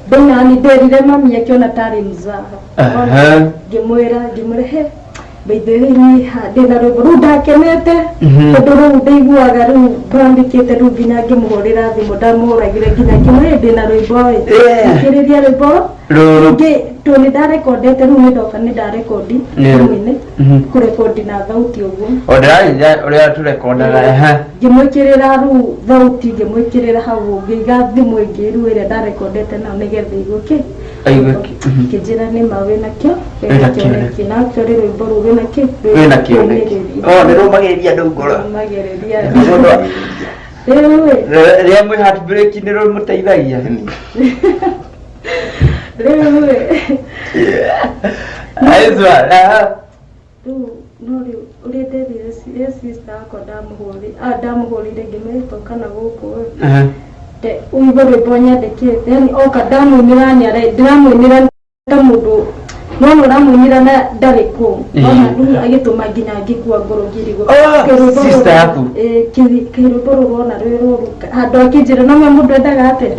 Ndĩna ni nderire mami akĩona tarĩ mzaha. Ngĩmwĩra ngĩmwĩra he by the way niĩ ndĩna rwĩmbo rũu ndakenete tondũ rũu ndĩiguaga rĩu ndandĩkĩte rĩu nginya ngĩmũhũrĩra thimũ ndamũhũragĩra nginya ngĩmwĩra ndĩna rwĩmbo ĩ thikĩrĩria rwĩmbo Rũrũ. Tondũ nĩ ndarekondete rĩu nĩ ndoka nĩ ndarekondi thimũ-inĩ kũrekondi na thauti ũguo. O ndĩrarĩria ũrĩa tũrekondaga. Ngĩmwĩkĩrĩra rĩu thauti ngĩmwĩkĩrĩra hau ngĩiga thimũ ĩngĩ rĩu ĩrĩa ndarekondete nayo nĩgetha aigue kĩ. Aigue kĩ. Ngĩnjĩra nĩ ma wĩna kĩo wĩna kĩoneki na actually rwĩmbo rũu rwĩna kĩ wĩna kĩoneki. Oh, nĩ rũmagĩrĩria andũ ngoro. Rũmagĩrĩria andũ. Rĩu ĩ. Rĩrĩa mwĩ heartbreak nĩ rũmũteithagia. Rĩu ĩ. Aizwa. Rĩu no rĩu ũrĩa nderire sister yakwa ndamũhũrĩire ngĩmwĩra toka na gũkũ ĩ. Ũigue rwĩmbo nyandĩkĩte yani oka ndamũinĩra ndĩramũinĩra ta mũndũ nona ũramũinĩra na ndarĩ kũu. Ona rĩu agĩtũma nginya ngĩkua ngoro ngĩrigwo. Sister yaku? Kairũmbo rũrũ ona rwĩ rũru handũ akĩnjĩra no mũndũ endaga atĩa?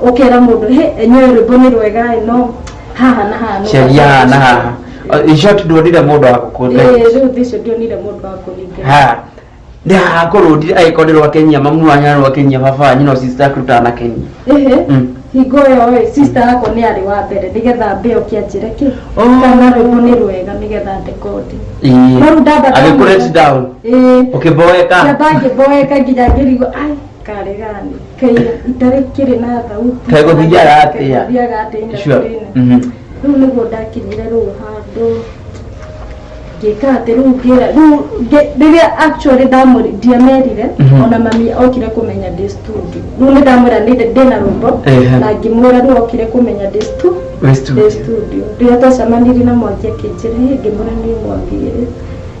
Ũkera mũndũ he enyewe rwĩmbo nĩ rwega ĩ no haha na haha. Caria haha na haha. In short ndwonire mũndũ wa gũkũnda. Rĩu thĩcio ndionire mũndũ wa kũninga. Ha. Nĩ haha kũrũndire angĩkorwo nĩ rwakenyia mamu wanyu na rwakenyia baba wanyu no sister yaku rũtanakenyia. Ehe. Hingo ĩyo ĩ sister yakwa nĩ arĩ wa mbere nĩgetha mbe oke anjĩre kĩ kana rwĩmbo nĩ rwega nĩgetha ndekondi. No rĩu ndamba Agĩkũ let down. Ũkĩboeka. Ndamba ngĩboeka nginya ngĩrigwo ai karĩ gani kaĩ itarĩ kĩrĩ na thauti. Kaĩ gũthiaga atĩa? Gũthiaga atĩa Sure. industry-inĩ. Rĩu nĩguo ndakinyire rĩu handũ ngĩka atĩ rĩu ngĩra rĩu rĩrĩa actually ndiamerire ona mami okire kũmenya ndĩ studio. Rĩu nĩ ndamwĩra ndĩna rwĩmbo na ngĩmwĩra rĩu okire kũmenya ndĩ studio. Rĩrĩa twacemanirie na Mwangi akĩnjĩra hĩ ngĩmwĩra nĩ Mwangi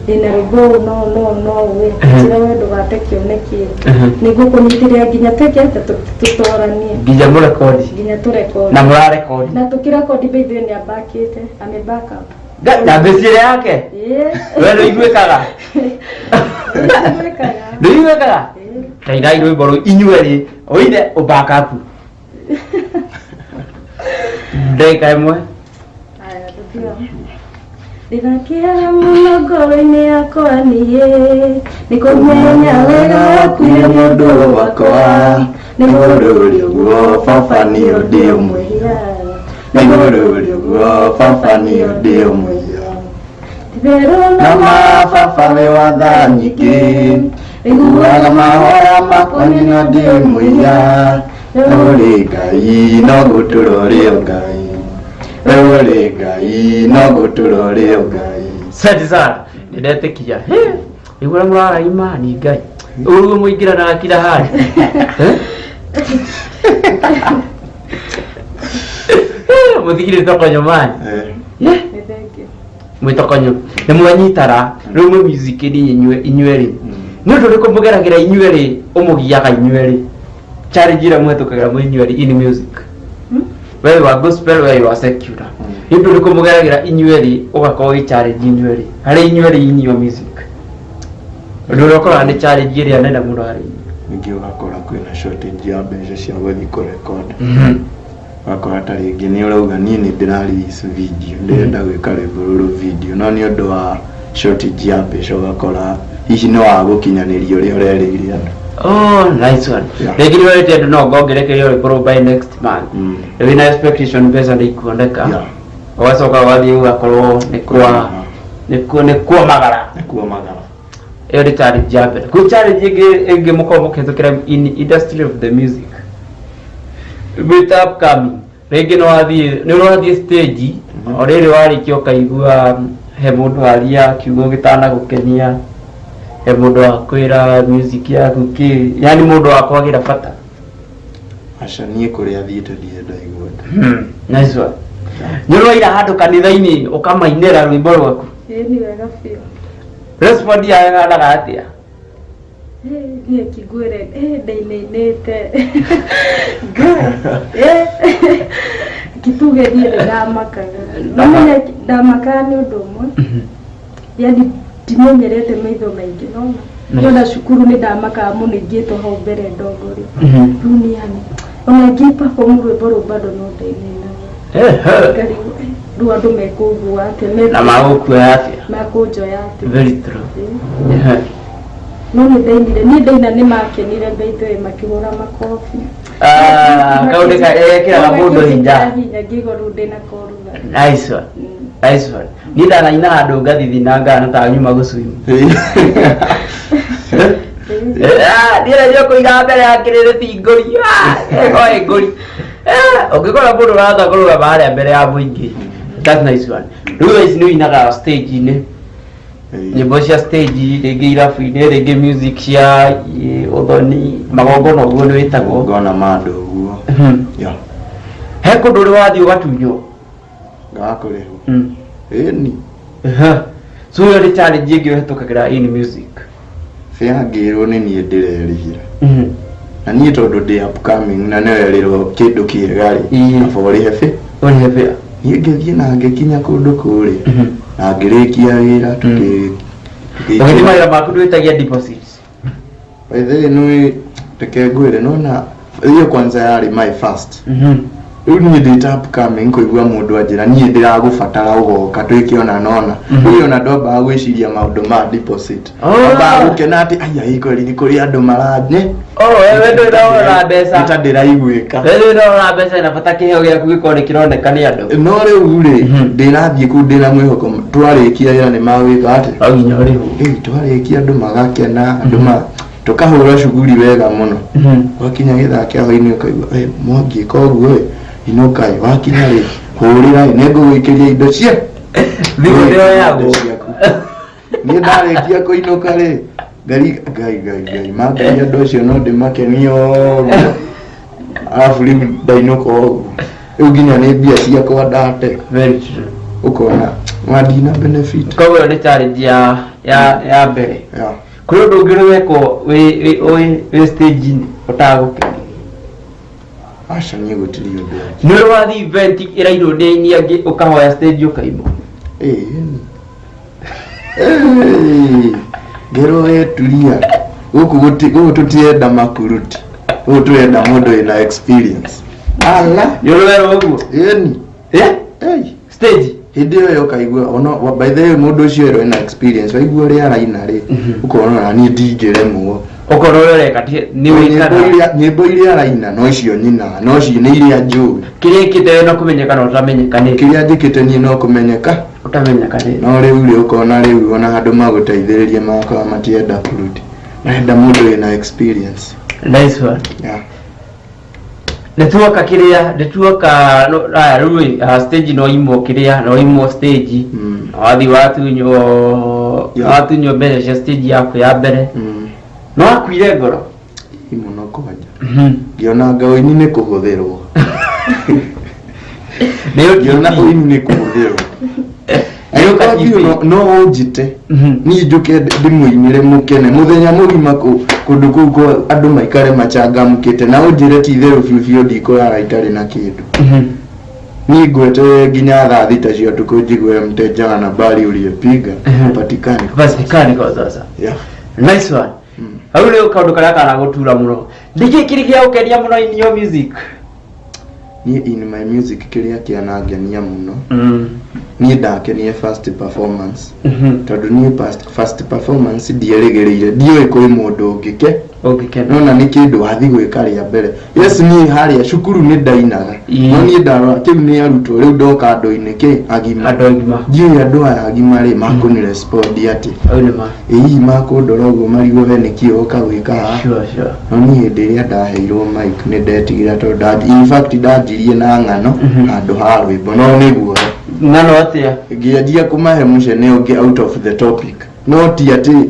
ndĩna rwĩmbo ũũ no no no we njĩra we ndũgate kĩoneki nĩngũkũnyitĩrĩra nginya twĩke atĩa tũtoranie nginya mũrekondi nginya tũrekondi na mũrarekondi na tũkĩrekondi by the way nĩambakĩte ame back up na mĩciĩre yake we nĩũiguĩkaga nĩũiguĩkaga tainai rwĩmbo rũu inyuerĩ ũine ũback up ndagĩka ĩmwe. Ndĩna kĩeha mũno ngoro-inĩ yakwa niĩ nĩ kũmenya wega wakuire nĩ ũndũ wakwa nĩ ũrũrĩ ũguo baba niĩ ndĩ ũmũiya nĩ ũrũrĩ ũguo baba niĩ ndĩ ũmũiya Titherũ na ma baba wĩ wa tha nyingĩ iguaga mahoya makwa nyina ndĩ mũiya ũrĩ Ngai no gũtũrore o Ngai ũrĩ Ngai no gũtũrore o Ngai. Asante sana. Nĩndetĩkia. Nĩguo ũrĩa mũraraima ni Ngai. Ũguo mũingĩranaga kila handũ. Mũthigire tokonyo mani. Mwĩtokonyo. Nĩ mwanyitara rĩu mwĩ music inĩ inyuerĩ. Nĩ ũndũ ũrĩkũ mũgeragĩra inyuerĩ ũmũgiaga inyuerĩ? Challenge ĩrĩa mũhetũkagĩra mwĩ inyuerĩ in music. Wewe wa gospel, wewe wa secular. Nĩ ũndũ ũrĩkũ mũgeragĩra inyuerĩ ũgakorwo wĩ challenge inyuerĩ? Harĩ inyuerĩ in your music. Ũndũ ũrĩa ũkoraga nĩ challenge ĩrĩa nene mũno harĩ inyuĩ. Ningĩ ũgakora kwĩna shortage ya mbeca cia gũthiĩ kũrecord. Ũgakora ta rĩngĩ nĩ ũrauga niĩ nĩ ndĩra release video, ndĩrenda gwĩka rwĩmbo rũrũ video, no nĩ ũndũ wa shortage ya mbeca ũgakora hihi nĩ waga gũkinyanĩria ũrĩa ũrerĩire andũ. Oh, nice one. Yeah. Rĩngĩ nĩ werĩte andũ no ngongerekerio rwĩmbo rũu by next month. Wĩna expectation mbeca nĩ ikuoneka. Ũgacoka ũgathiĩ ũgakorwo nĩ kwa nĩ kwa magara. Nĩ kuo magara. Ĩyo nĩ challenge ya mbere. Kwĩ challenge ĩngĩ mũkoragwo mũkĩhĩtũkĩra in industry of the music. With upcoming. Rĩngĩ nĩ wathiĩ nĩ ũrathiĩ stage o rĩrĩ warĩkia ũkaigua he mũndũ waria kiugo gĩtanagũkenia, he mũndũ wakwĩra music yaku kĩ, yani mũndũ wa kwagĩra bata. Aca, niĩ kũrĩa thiĩte ndirĩ ndaigua ũndũ. Nice one. Nĩ ũroira handũ kanitha-inĩ ũkamainĩra rwĩmbo rwaku? Ĩĩ, nĩ wega biũ. Respond yao ĩhanaga atĩa? Niĩ kĩngwĩre ndainainĩte Ngai, kituge niĩ nĩ ndamakaga. Nomenya ndamakaga nĩ ũndũ ũmwe, yani ndimenyerete maitho maingĩ nona. Nona cukuru nĩ ndamakaga mũno ingĩtwo hau mbere ndongorio. Rĩu nĩ yani ona ngĩ perform rwĩmbo rũu bado no ndainainaga. Ngarigwo, rĩu andũ mekũngua atĩa? Na magũkuoya atĩa? Makũnjoya atĩa? Very true. No nĩ ndainire, niĩ ndaina nĩ makenire mbeitũ makĩhũra makobi. Ah, kaũndũ ka ekĩraga mũndũ hinya. Hinya ngĩigua rĩu ndĩna koruga. Nice one. Nice one. Niĩ ndanaina handũ ngathithina ngana ta nyuma gũcwim. Niĩ nĩ kũiga mbere ya kĩrĩrĩ ti ngũri. Ĩko ngũri. Ũngĩkora mũndũ ũrahota kũrũgama harĩa mbere ya mũingĩ. That's nice one. Rĩu thaa ici nĩ ũinaga stage-inĩ. Nyĩmbo cia stage, rĩngĩ irabu-inĩ, rĩngĩ music cia ũthoni, magongona ũguo nĩ wĩtagwo. Ngona ma andũ ũguo. Yeah. He kũndũ ũrĩ wathiĩ ũgatunywo? Ngaga kũrĩhwo. Ĩni. So ĩyo nĩ challenge ĩngĩ ũhetũkagĩra in music. Bĩa ngĩrwo nĩ niĩ ndĩrerĩhĩra. Na niĩ tondũ ndĩ upcoming na nĩwerĩrwo kĩndũ kĩega rĩ, kaba ũrĩhe bĩ. Ũrĩhe bĩa. Niĩ ngĩthiĩ na ngĩkinya kũndũ kũrĩa na ngĩrĩkia wĩra tũkĩ Ũgĩthiĩ mawĩra maku ndwĩtagia deposits? By the way, nĩ reke ngwĩre, nona hiyo kwanza yarĩ my first. Rĩu niĩ ndĩ ta upcoming kũigua mũndũ anjĩra niĩ ndĩragũbatara ũgoka twĩke ona nona. Rĩu ona ndwambaga gwĩciria maũndũ ma deposit. Wambaga gũkena atĩ aya ĩ kweli nĩ kũrĩ andũ maranye. Oh, wewe ndũrĩ ũrora mbeca. Nĩ ta ndĩraiguĩka. Wewe ndũrĩ ũrora mbeca ina bata kĩheo gĩaku gĩkorwo nĩ kĩroneka nĩ andũ. No rĩu rĩ, ndĩrathiĩ kũu ndĩna mwĩhoko twarĩkia wĩra nĩ magwĩka atĩ. No nginya ũrĩhwo. Ĩĩ, twarĩkia andũ magakena, andũ ma tũkahũra shughuli wega mũno. Wakinya gĩthaa kĩa hwainĩ ũkaigua, "Eh, mwangĩka ũguo ĩ, inũka ĩ, wakinya rĩ, hũrĩra ĩ, nĩngũgũikĩria indo cia." Thimũ ndĩroyagwo. Indo ciaku. Niĩ ndarĩkia kũinũka rĩ, ngari ngai ngai ngai, mangai andũ acio no ndĩmakenie ũguo. Arabu rĩu ndainũka ũguo, rĩu nginya nĩ mbia ciakwa ndate. Very true. Ũkona ma ndina benefit. Koguo ĩyo nĩ challenge ya mbere. Yeah. Kũrĩ ũndũ ũngĩ ũrĩ wekwo wĩ stage-inĩ ũtagũkenia? Aca, niĩ gũtirĩ ũndũ. Nĩ ũrĩ wathiĩ event ĩrainwo nĩ aini angĩ ũkahoya stage ũkaimwo? Ĩĩ. Ĩĩ. Ngerwo we tulia. Gũkũ gũkũ tũtirenda makuruti. Gũkũ tũrenda mũndũ wĩna experience. Ala. Nĩ ũrĩ werwo ũguo? Ĩni. Eh? Ĩi. Stage? Hĩndĩ ĩyo ũkaigua ona by the way mũndũ ũcio erwo ena experience waigua ũrĩa araina rĩ, ũkona ona niĩ ndingĩremwo. Ũkona ũrĩa ũreka nĩ wĩkaga. Nyĩmbo iria araina no icio nyinaga, no icio nĩ iria njũĩ. Kĩrĩa ĩkĩte we no kũmenyeka na ũtamenyekanĩte. Kĩrĩa njĩkĩte niĩ no kũmenyeka. Ũtamenyekanĩte. No rĩu rĩ ũkona rĩu ona handũ magũteithĩrĩrie magakorwo matienda kũruti. Marenda mũndũ wĩna experience. Nice one. Yeah. Nĩ tuoka kĩrĩa, nĩ tuoka, no, aya, rĩu ĩ, stage no imwo kĩrĩa, no imwo stage. Wathiĩ watunywo mbeca cia stage yaku ya mbere. No wakuire ngoro? Ĩ mũno kwanja. Ngĩona anga ũini nĩ kũhũthĩrwo. Nĩ Ngĩona ũtiti. ũini nĩ kũhũthĩrwo. Ĩrũka Thiĩ TV. no ũnjĩte niĩ njũke ndĩmũinĩre mũkene mũthenya mũgima kũndũ kũu kwa andũ maikare machangamkĩte na ũnjĩre ti itherũ biũ biũ ndikũrara itarĩ na kĩndũ. Niĩ ngwete nginya thaa 6 cia ũtukũ njigue mteja wa nambari uliyepiga patikani. Patikani kwa sasa. Yeah. Nice one. Hau nĩ kaũndũ karĩa kanagũtura mũno. Nĩkĩ kĩrĩ gĩa gũkenia mũno in your music? Niĩ in my music kĩrĩa kĩanangenia mũno, niĩ ndakenie first performance, tondũ niĩ first performance ndierĩgĩrĩire, ndiũĩ kwĩ mũndũ ũngĩke Ũngĩkena. Nona nĩ kĩndũ wathi gwĩka rĩa mbere. Yes, niĩ harĩa cukuru nĩ ndainaga, no niĩ ndarora kĩu nĩ arutwo, rĩu ndoka andũ-inĩ kĩ agima. Andũ agima. Ndiũĩ andũ aya agima rĩ makũni respond atĩ. Hau nĩ ma. Ĩ hihi makũndora ũguo marigwo we nĩkĩ ũka gwĩka haha. Sure, sure. No niĩ hĩndĩ ĩrĩa ndaheirwo mic nĩ ndetigĩra, tondũ in fact ndanjirie na ng'ano handũ ha rwĩmbo, no nĩ guoya. Ng'ano atĩa? Ngĩanjia kũmahe mũcene ũngĩ out of the topic, no ti atĩ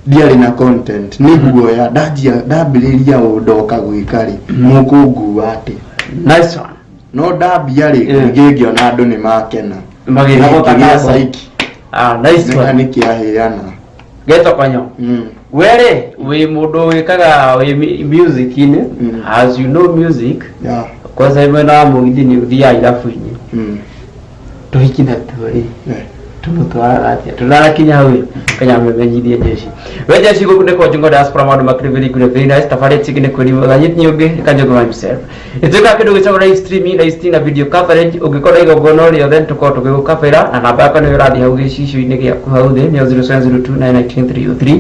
ndiarĩ na content, nĩ guoya. Ndanjia ndambĩrĩria ũũ ndoka gwĩka rĩ, mũkũngua atĩ. Nice one. No ndambia rĩ, ningĩ ngĩona andũ nĩ makena. Magĩthogota Ngĩgĩa ngambo. psyche. Ah, nice Nĩka one. nĩ kĩaheana. Getwo konyo. Were wĩ mũndũ wĩkaga wĩ music-inĩ. As you know music, kwanza mwena wa mũgithi nĩ ũthiaga irabu-inĩ. Tũhiki natuo rĩ, tũmũtwaraga atĩa tũtarakinya hau ĩ? Kenya memenyithie jeshi we jeshi gũkũ nĩ kwa Njũng'wa Diaspora, maũndũ makĩrĩ very good, very nice. Tabarĩ tiki nĩ kwĩri mũthanyiti nyũngĩ Kanjũng'wa himself. Ĩtuĩkaga kĩndũ gĩtagwo live streaming, live stream na video coverage. Ũngĩkorwo igongona rĩothe tũkorwo tũgĩgũkabĩra na namba yakwa nĩyo ĩrathiĩ hau gĩcicio-inĩ gĩaku hau thĩ, nĩyo 0702919303.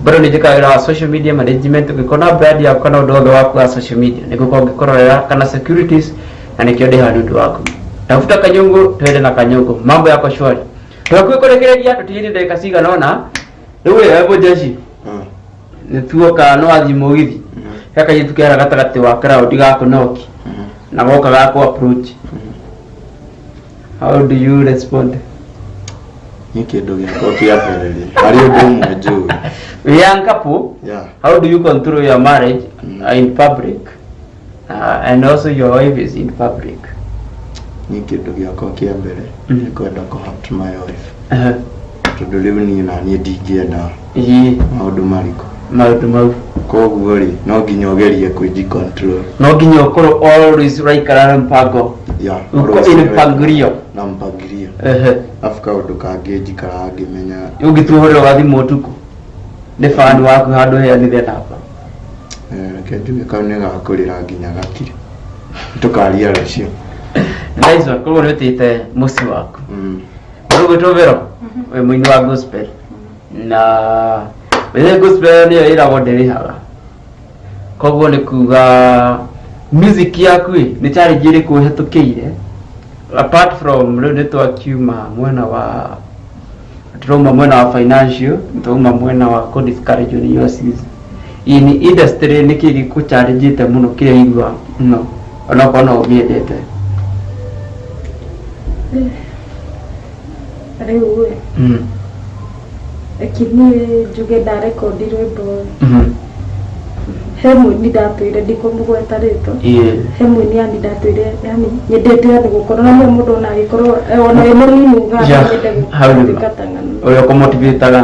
Bado nĩ njĩkaga wĩra wa social media management. Ũngĩkorwo na brand yaku kana ũndũ wothe waku wa social media, nĩngũkorwo ngĩkũrorera kana securities, na nĩkĩo ndĩ haha nĩ ũndũ waku. Tafuta Kanyungu, twende na Kanyungu, mambo yako shwari. Twakuĩ kũrĩkĩrĩria, tũtigĩrie ndagĩka cigana ũna rĩu ĩ hebu jeshi. Nĩ tuoka no athiĩ mũgithi, he kairĩtu kehera gatagatĩ wa crowd gakũnoki na goka gakũ approach, how do you respond? Nĩ kĩndũ gĩakwa kĩa mbere rĩ, harĩ ũndũ ũmwe njũĩ. Young couple, how do you control your marriage in public, and also your wife is in public? Nĩ kĩndũ gĩakwa kĩa mbere nĩ kwenda kũ hurt my wife, tondũ rĩu niĩ na niĩ ndingĩenda maũndũ marikũ. Maũndũ mau. Koguo rĩ, no nginya ũgerie kwĩji control. No nginya ũkorwo always ũraikara na mpango. Yeah, Uko always in nĩ- mpangilio. Na mpangilio. Afu kaũndũ kangĩ njikaraga ngĩmenya Ũngĩtuhũrĩrwo gathimũ ũtukũ nĩ fan waku handũ heanire namba? Reke njuge kau nĩ gakũrĩra nginya gakire, tũkaria rũciũ. Nice one. Koguo nĩ ũtĩte mũciĩ waku. Rĩu gwĩtwo Vero, wĩ mũini wa gospel, na wĩre gospel nĩyo ĩragwo ndĩrĩhaga, koguo nĩ kuga music yaku ĩ nĩ challenge ĩrĩkũ ũhetũkĩire apart from rĩu nĩ twakiuma mwena wa tũrauma mwena wa financial, twauma mwena wa kũ discourage nĩ your sis in industry, nĩkĩ gĩkũ challenge mũno kĩrĩa igua no onokorwo no ũmĩendete? Rĩu ĩ, reke niĩ njuge ndarekondi rwĩmbo, he mũini ndatũire, ndikũmũgweta rĩtwa, he mũini yani ndatũire yani nyendete yani gũkorwo na mũndũ ona agĩkorwo ona wĩ mũnini ugaga nyende Hau nĩ ma. gũtuĩka ta ng'ano. Ũrĩa ũkũmotivataga.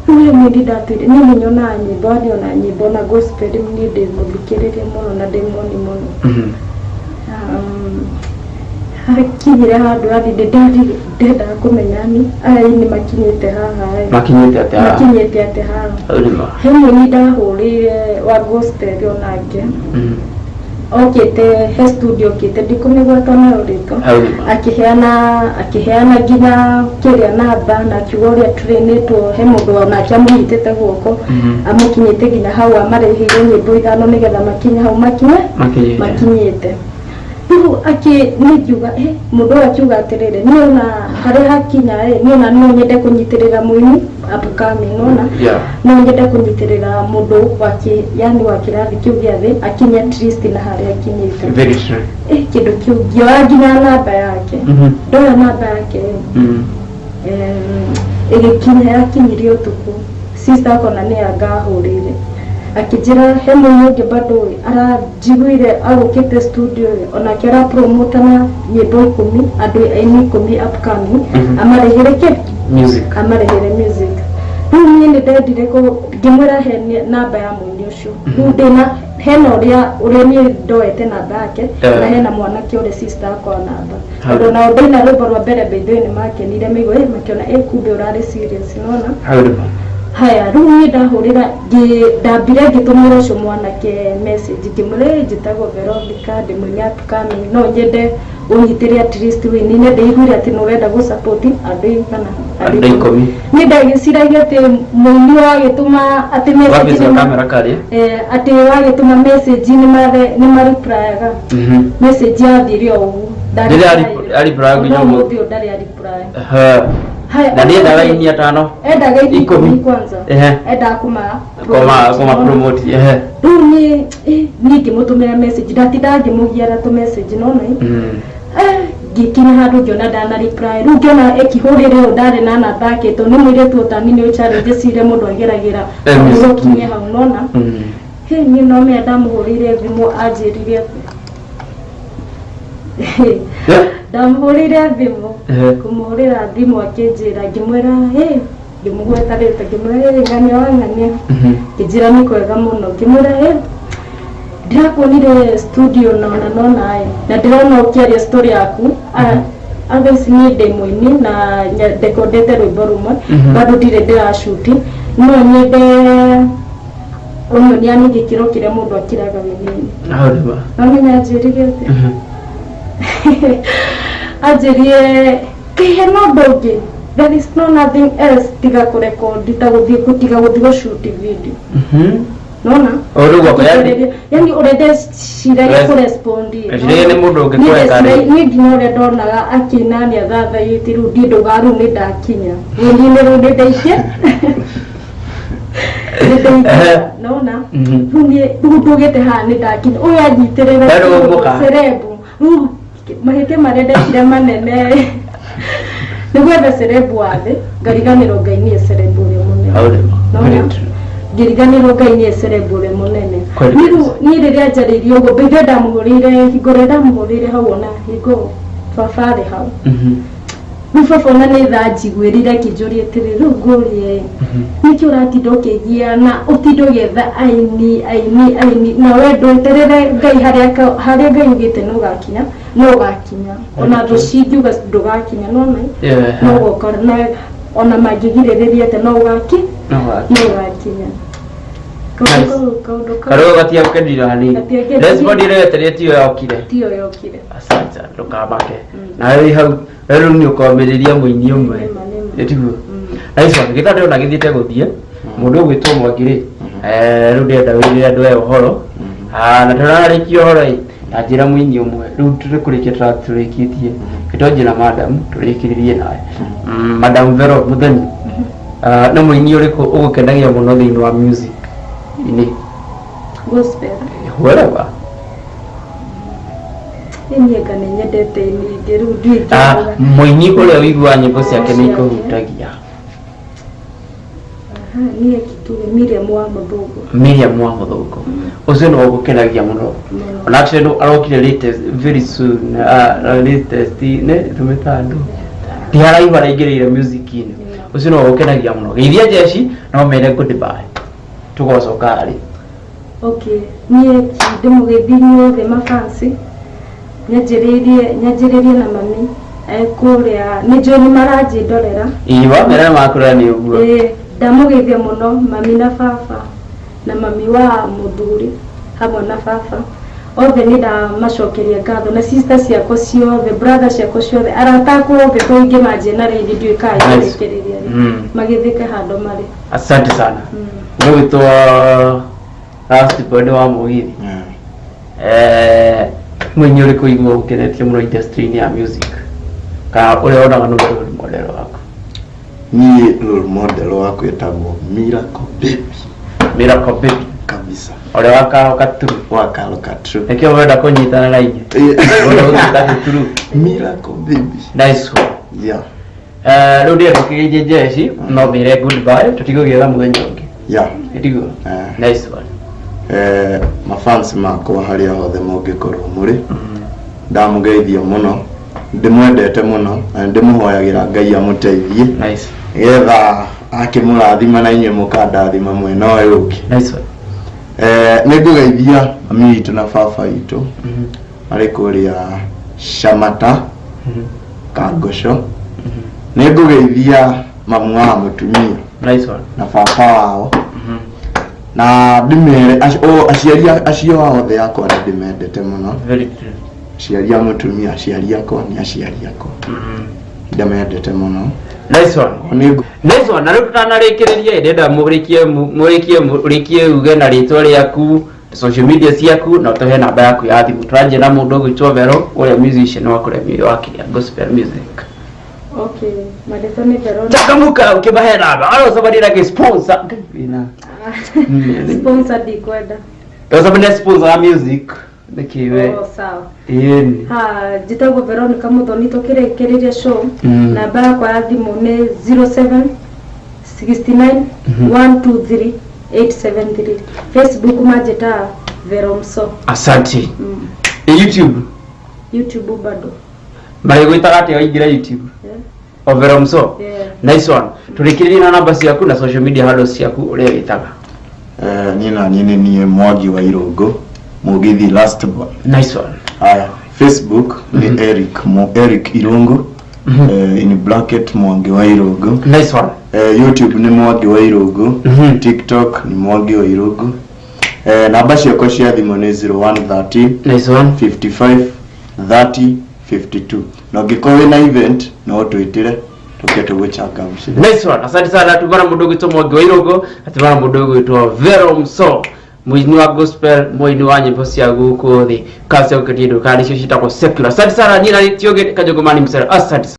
Rĩu he mũini ndatũire niĩ nĩ nyonaga nyĩmbo yani ona nyĩmbo na gospel niĩ ndĩ mũthikĩrĩria mũno na ndĩ muoni mũno. Hakinyire handũ yani ndendaga kũmenya ni aya aini makinyĩte haha ĩ. Makinyĩte atĩa haha? Makinyĩte atĩa haha? Hau nĩ ma. He mũini ndahũrĩire wa gospel onake, okĩte he studio okĩte, ndikũmĩgweta nayo rĩtwa. Hau nĩ ma. Akĩheana nginya kĩrĩa namba na akiuga ũrĩa trainĩtwo, he mũndũ onake amũnyitĩte guoko, amũkinyĩte nginya hau, amarĩhĩire nyĩmbo ithano nĩgetha makinye hau makinye. Makinyĩte. Makinyĩte. Rĩu akĩ nĩ ngiuga mũndũ ũyũ akiuga atĩrĩrĩ, niĩ ona harĩa hakinya ĩ, niĩ ona no nyende kũnyitĩrĩra mũini upcoming, nona no nyende kũnyitĩrĩra mũndũ wake yani wa kĩrathi kĩu gĩa thĩ akinye at least na harĩa akinyĩte. Very true. Kĩndũ kĩu ngĩoya nginya namba yake. Ndoya namba yake, ĩgĩkinya yakinyirie ũtukũ, sister akona nĩ anga ahũrĩire. Akĩnjĩra he mũini ũngĩ bado ĩ, aranjiguire agũkĩte studio ĩ, onake arapromota na nyĩmbo 10, andũ aini 10 upcoming, amarĩhĩre kĩ? Music. Amarĩhĩre music. Rĩu niĩ nĩ ndendire ngĩmwĩra he namba ya mũini ũcio. Rĩu ndĩna hena ũrĩa niĩ ndoete namba yake, na hena mwanake ũrĩ sister akwa namba, tondũ nao ndaina rwĩmbo rwa mbere by the way nĩ makenire maigua makĩona kumbe ũrarĩ serious, nona. Hau nĩma. Haya, rĩu niĩ ndahũrĩra ndambire ngĩtũmĩra ũcio mwanake message, ngĩmwĩra, "Ĩ, njĩtagwo Veronica, ndĩ mũini upcoming, no nyende ũnyitĩre at least wĩini, ndĩiguire atĩ nĩ ũrenda gũ support andũ igana?" Andũ 10. Niĩ ndagĩciragia atĩ mũini wagĩtũma atĩ message Wabisa kamera karĩa. Atĩ wagĩtũma message nĩ mareplyaga. Message yathire o ũguo. Rĩrĩa areply nginya Ona ũmũthĩ. ũmũthĩ ũyũ ndarĩ areply. Haya, Na niendaga aini 5. Endaga aini 10. 10 kwanza. Endaga kũma Koma promote. Rĩu niĩ niĩ ngĩmũtũmĩra message, ndatindaga ngĩmũgiara tũ message, nona. Ngĩkinya handũ ngĩona ndana reply. Rĩu ngĩona ĩkĩhũrĩre ũũ ndarĩ na namba yake, tondũ nĩ mũirĩtu ũtani nĩ challenges iria mũndũ ageragĩra music. nĩguo ũkinye hau, nona. He niĩ no menya ndamũhũrĩire thimũ, anjĩrire atĩ ndamũhũrĩire thimũ, kũmũhũrĩra thimũ akĩnjĩra, ngĩmwĩra hey, ngĩmũgweta rĩtwa, ngĩmwĩra, "Hey, ng'ania wa ng'ania." Ngĩnjĩra nĩ kwega mũno. Ngĩmwĩra, "Hey, ndĩrakuonire studio nona nona ĩ, na ndĩrona ũkĩaria story yaku. Otherwise niĩ ndĩ mũini na ndekondete rwĩmbo rũmwe, bado ndirĩ ndĩracuti, no nyende ũnyonia nĩ gĩkĩro kĩrĩa mũndũ akiraga wĩini." Hau nĩma. No menya anjĩrire atĩa? Anjĩrie kĩ hena ũndũ ũngĩ, there is no nothing else tiga kũrekondi, ta gũthiĩ tiga gũthiĩ gũshoot video, nona. O rĩu gwakwa yani ũrĩa ndeciragia kũrespondi. Ndeciragia nĩ mũndũ ũngĩ kũreka rĩ. Niĩ nginya ũrĩa ndonaga akĩina nĩ athathaĩtie, rĩu ndiĩ ndauga rĩu nĩ ndakinya wĩini-inĩ, rĩu nĩ ndaikia, nĩ ndaikia, nona. Rĩu niĩ rĩu ndũgĩte haha nĩ ndakinya, ũyũ anyitĩrĩre Bado ũmũka. celeb. Rĩu mahĩtia marĩa ndekire manene nĩ gwetha celeb wa thĩ, ngariganĩrwo Ngai nĩye celeb ũrĩa mũnene. Hau nĩma. Nona? Very true. Ngĩriganĩrwo Ngai nĩye celeb ũrĩa mũnene. Kweli. Niĩ rĩu niĩ rĩrĩa njarĩirie ũguo mbĩndĩ ndamũhũrĩire, hingo ĩrĩa ndamũhũrĩire hau, ona hingo baba arĩ hau, rĩu baba ona nĩ thaa njiguĩrĩire akĩnjũria atĩrĩ, "Rĩu ngũrie, nĩkĩ ũratinda ũkĩgia na ũtinde ũgĩetha aini aini aini, na we ndweterere Ngai harĩa harĩa Ngai ugĩte nĩ ũgakinya, no ũgakinya, ona thũ cingiuga ndũgakinya, nona, no ũgoka na ona mangĩgirĩrĩria atĩa, no ũgaki No no ũgakinya." Nice. Kaũndũ kau Karũgũ gatiakendire hanini. Gatiakendire. Respond ĩrĩa wetereire tiyo yokire. Tiyo yokire. Asante, ndũkamake. Nawe wĩ hau rĩu nĩ ũkomĩrĩria mũini ũmwe. Nĩma, nĩma. Ĩtiguo. Nice one. Gĩta ndĩrona gĩthiĩte gũthiĩ. Mũndũ ũgwĩtwo Mwangi rĩ, rĩu ndĩrenda wĩrĩre andũ aya ũhoro. Ah, na tũrarĩkia ũhoro ĩ, na njĩra mũini ũmwe. Rĩu tũrĩ kũrĩkia tũrĩkĩtie. Gĩtonje na madam tũrĩkĩrĩrie nawe. Madam Vero Mũthoni. Ah, nĩ mũini ũrĩkũ ũgũkenagia mũno thĩinĩ wa music inĩ? Gospel. Whatever. Niĩ nga nĩ nyendete nyingĩ, rĩu ndiũĩ Ah, ingĩuga. Mũini ũrĩa ũiguaga nyĩmbo ciake nĩ ikũhutagia. Aha, niĩ kituge Miriam wa Mũthũngũ. Miriam wa Mũthũngũ ũcio nĩ ũgũkenagia mũno. Mũno. Ona actually no arokire latest very soon, latest nĩ tũmĩta andũ ti haraihu araingĩrĩire music-inĩ, ũcio nĩ ũgũkenagia mũno. Geithia jeshi no mere goodbye, tũgocoka rĩ. Okay, niĩ ndĩmũgeithie inyuothe mafansi, nyanjĩrĩirie na mami kũrĩa, nĩ njũĩ nĩ maranjĩndorera. Ĩĩ, wamera nĩ makũrora nĩ ũguo. Ĩĩ, ndamũgeithia mũno mami na baba na mami wa mũthuri hamwe na baba othe, nĩ ndamacokeria ngatho, na sister ciakwa ciothe, brother ciakwa ciothe, arata akwa othe, to ingĩ manjie na rĩngĩ ndiũĩ kana Nice. ingĩrĩkĩrĩria rĩ. Magĩthĩke handũ marĩ. Asante sana. Nĩ last boy wa mũgithi. Mũini ũrĩkũ ũigua ũkenetie mũno industry-inĩ ya music, kana ũrĩa wonaga nĩ role model waku? Niĩ role model wakwa ĩtagwo Miracle Baby. Miracle Baby. Kabisa. Ũrĩa wa Karo Katuru. Wa Karo Katuru. Nĩkĩo wenda kũnyitana na inyuĩ ũrĩa ũgwĩta Gĩturu. Miracle Baby. Nice one. Rĩu ndĩrenda ũkĩgeithie jeshi no mĩre goodbye, tũtigũgĩetha mũthenya ũngĩ. Ĩtiguo. Nice one. Mafans makwa harĩa hothe mũngĩkorwo mũrĩ, ndamũgeithia mũno, ndĩmwendete mũno na ndĩmũhoyagĩra Ngai amũteithie Nice. nĩgetha akĩmũrathima na inyuĩ mũkandathima mwena ũyũ ũngĩ. Nice one. Nĩ ngũgeithia mami witũ na baba witũ marĩ kũrĩa Shamata Kangoco. Nĩ ngũgeithia mamu wa mũtumia Nice one. na baba wao na ndĩmere aciari acio othe akwa nĩ ndĩmendete mũno. Very true. Aciari a mũtumia, aciari akwa nĩ aciari akwa, ndĩmendete mũno. Nice one. Nĩ ngũ- Nice one. Na rĩu tũtanarĩkĩrĩria, ndĩrenda mũrĩkie mũrĩkie mũrĩkie uge na rĩtwa rĩaku, social media ciaku, na ũtũhe namba yaku ya thimũ. Tũranjia na mũndũ ũgwĩtwo Vero, ũrĩa musician wa kũrĩa wa kĩrĩa gospel music. Okay, marĩtwa nĩ Veronica. Changamuka ukimahe namba. Aro somebody like sponsor. Ina. Sponsor ndikwenda. Somebody sponsor wa music. Nĩkĩ we? Oh, sawa. Ĩni. Ha, njĩtagwo Veronica Muthoni, tũkĩrĩkĩrĩria show, namba yakwa ya thimũ nĩ 07 69 123 873. Facebook manjĩtaga Veromso. Asante. YouTube. YouTube bado. Marĩgwĩtaga atĩa waingĩra YouTube? Yeah. O Vero Mso. Yeah. Nice one. Tũrĩkĩrĩrie na namba ciaku na social media handles ciaku ũrĩa wĩtaga. Niĩ na niĩ nĩ niĩ Mwangi wa Irũngũ, Mũgithi last born. Nice one. Aya, Facebook nĩ Eric Eric Irũngũ, in bracket Mwangi wa Irũngũ. Nice one. YouTube nĩ Mwangi wa Irũngũ. TikTok nĩ Mwangi wa Irũngũ. Namba ciakwa cia thimũ nĩ 0113 Nice one. 55 30 52, na ũngĩkorwo wĩna event no ũtwĩtĩre tũke tũgũchangamshĩre. Nice one. Asante sana. Tumana mũndũ ũgwĩtwo Mwangi wa Irũngũ, atumana mũndũ ũgwĩtwo Vero Mso, mũini wa gospel, mũini wa nyĩmbo cia gũkũ thĩ, kana cia gũkenia andũ, kana nĩcio ciĩtagwo secular. Asante sana. Niĩ na Tioge Kajũngũmani Msera. Asante sana.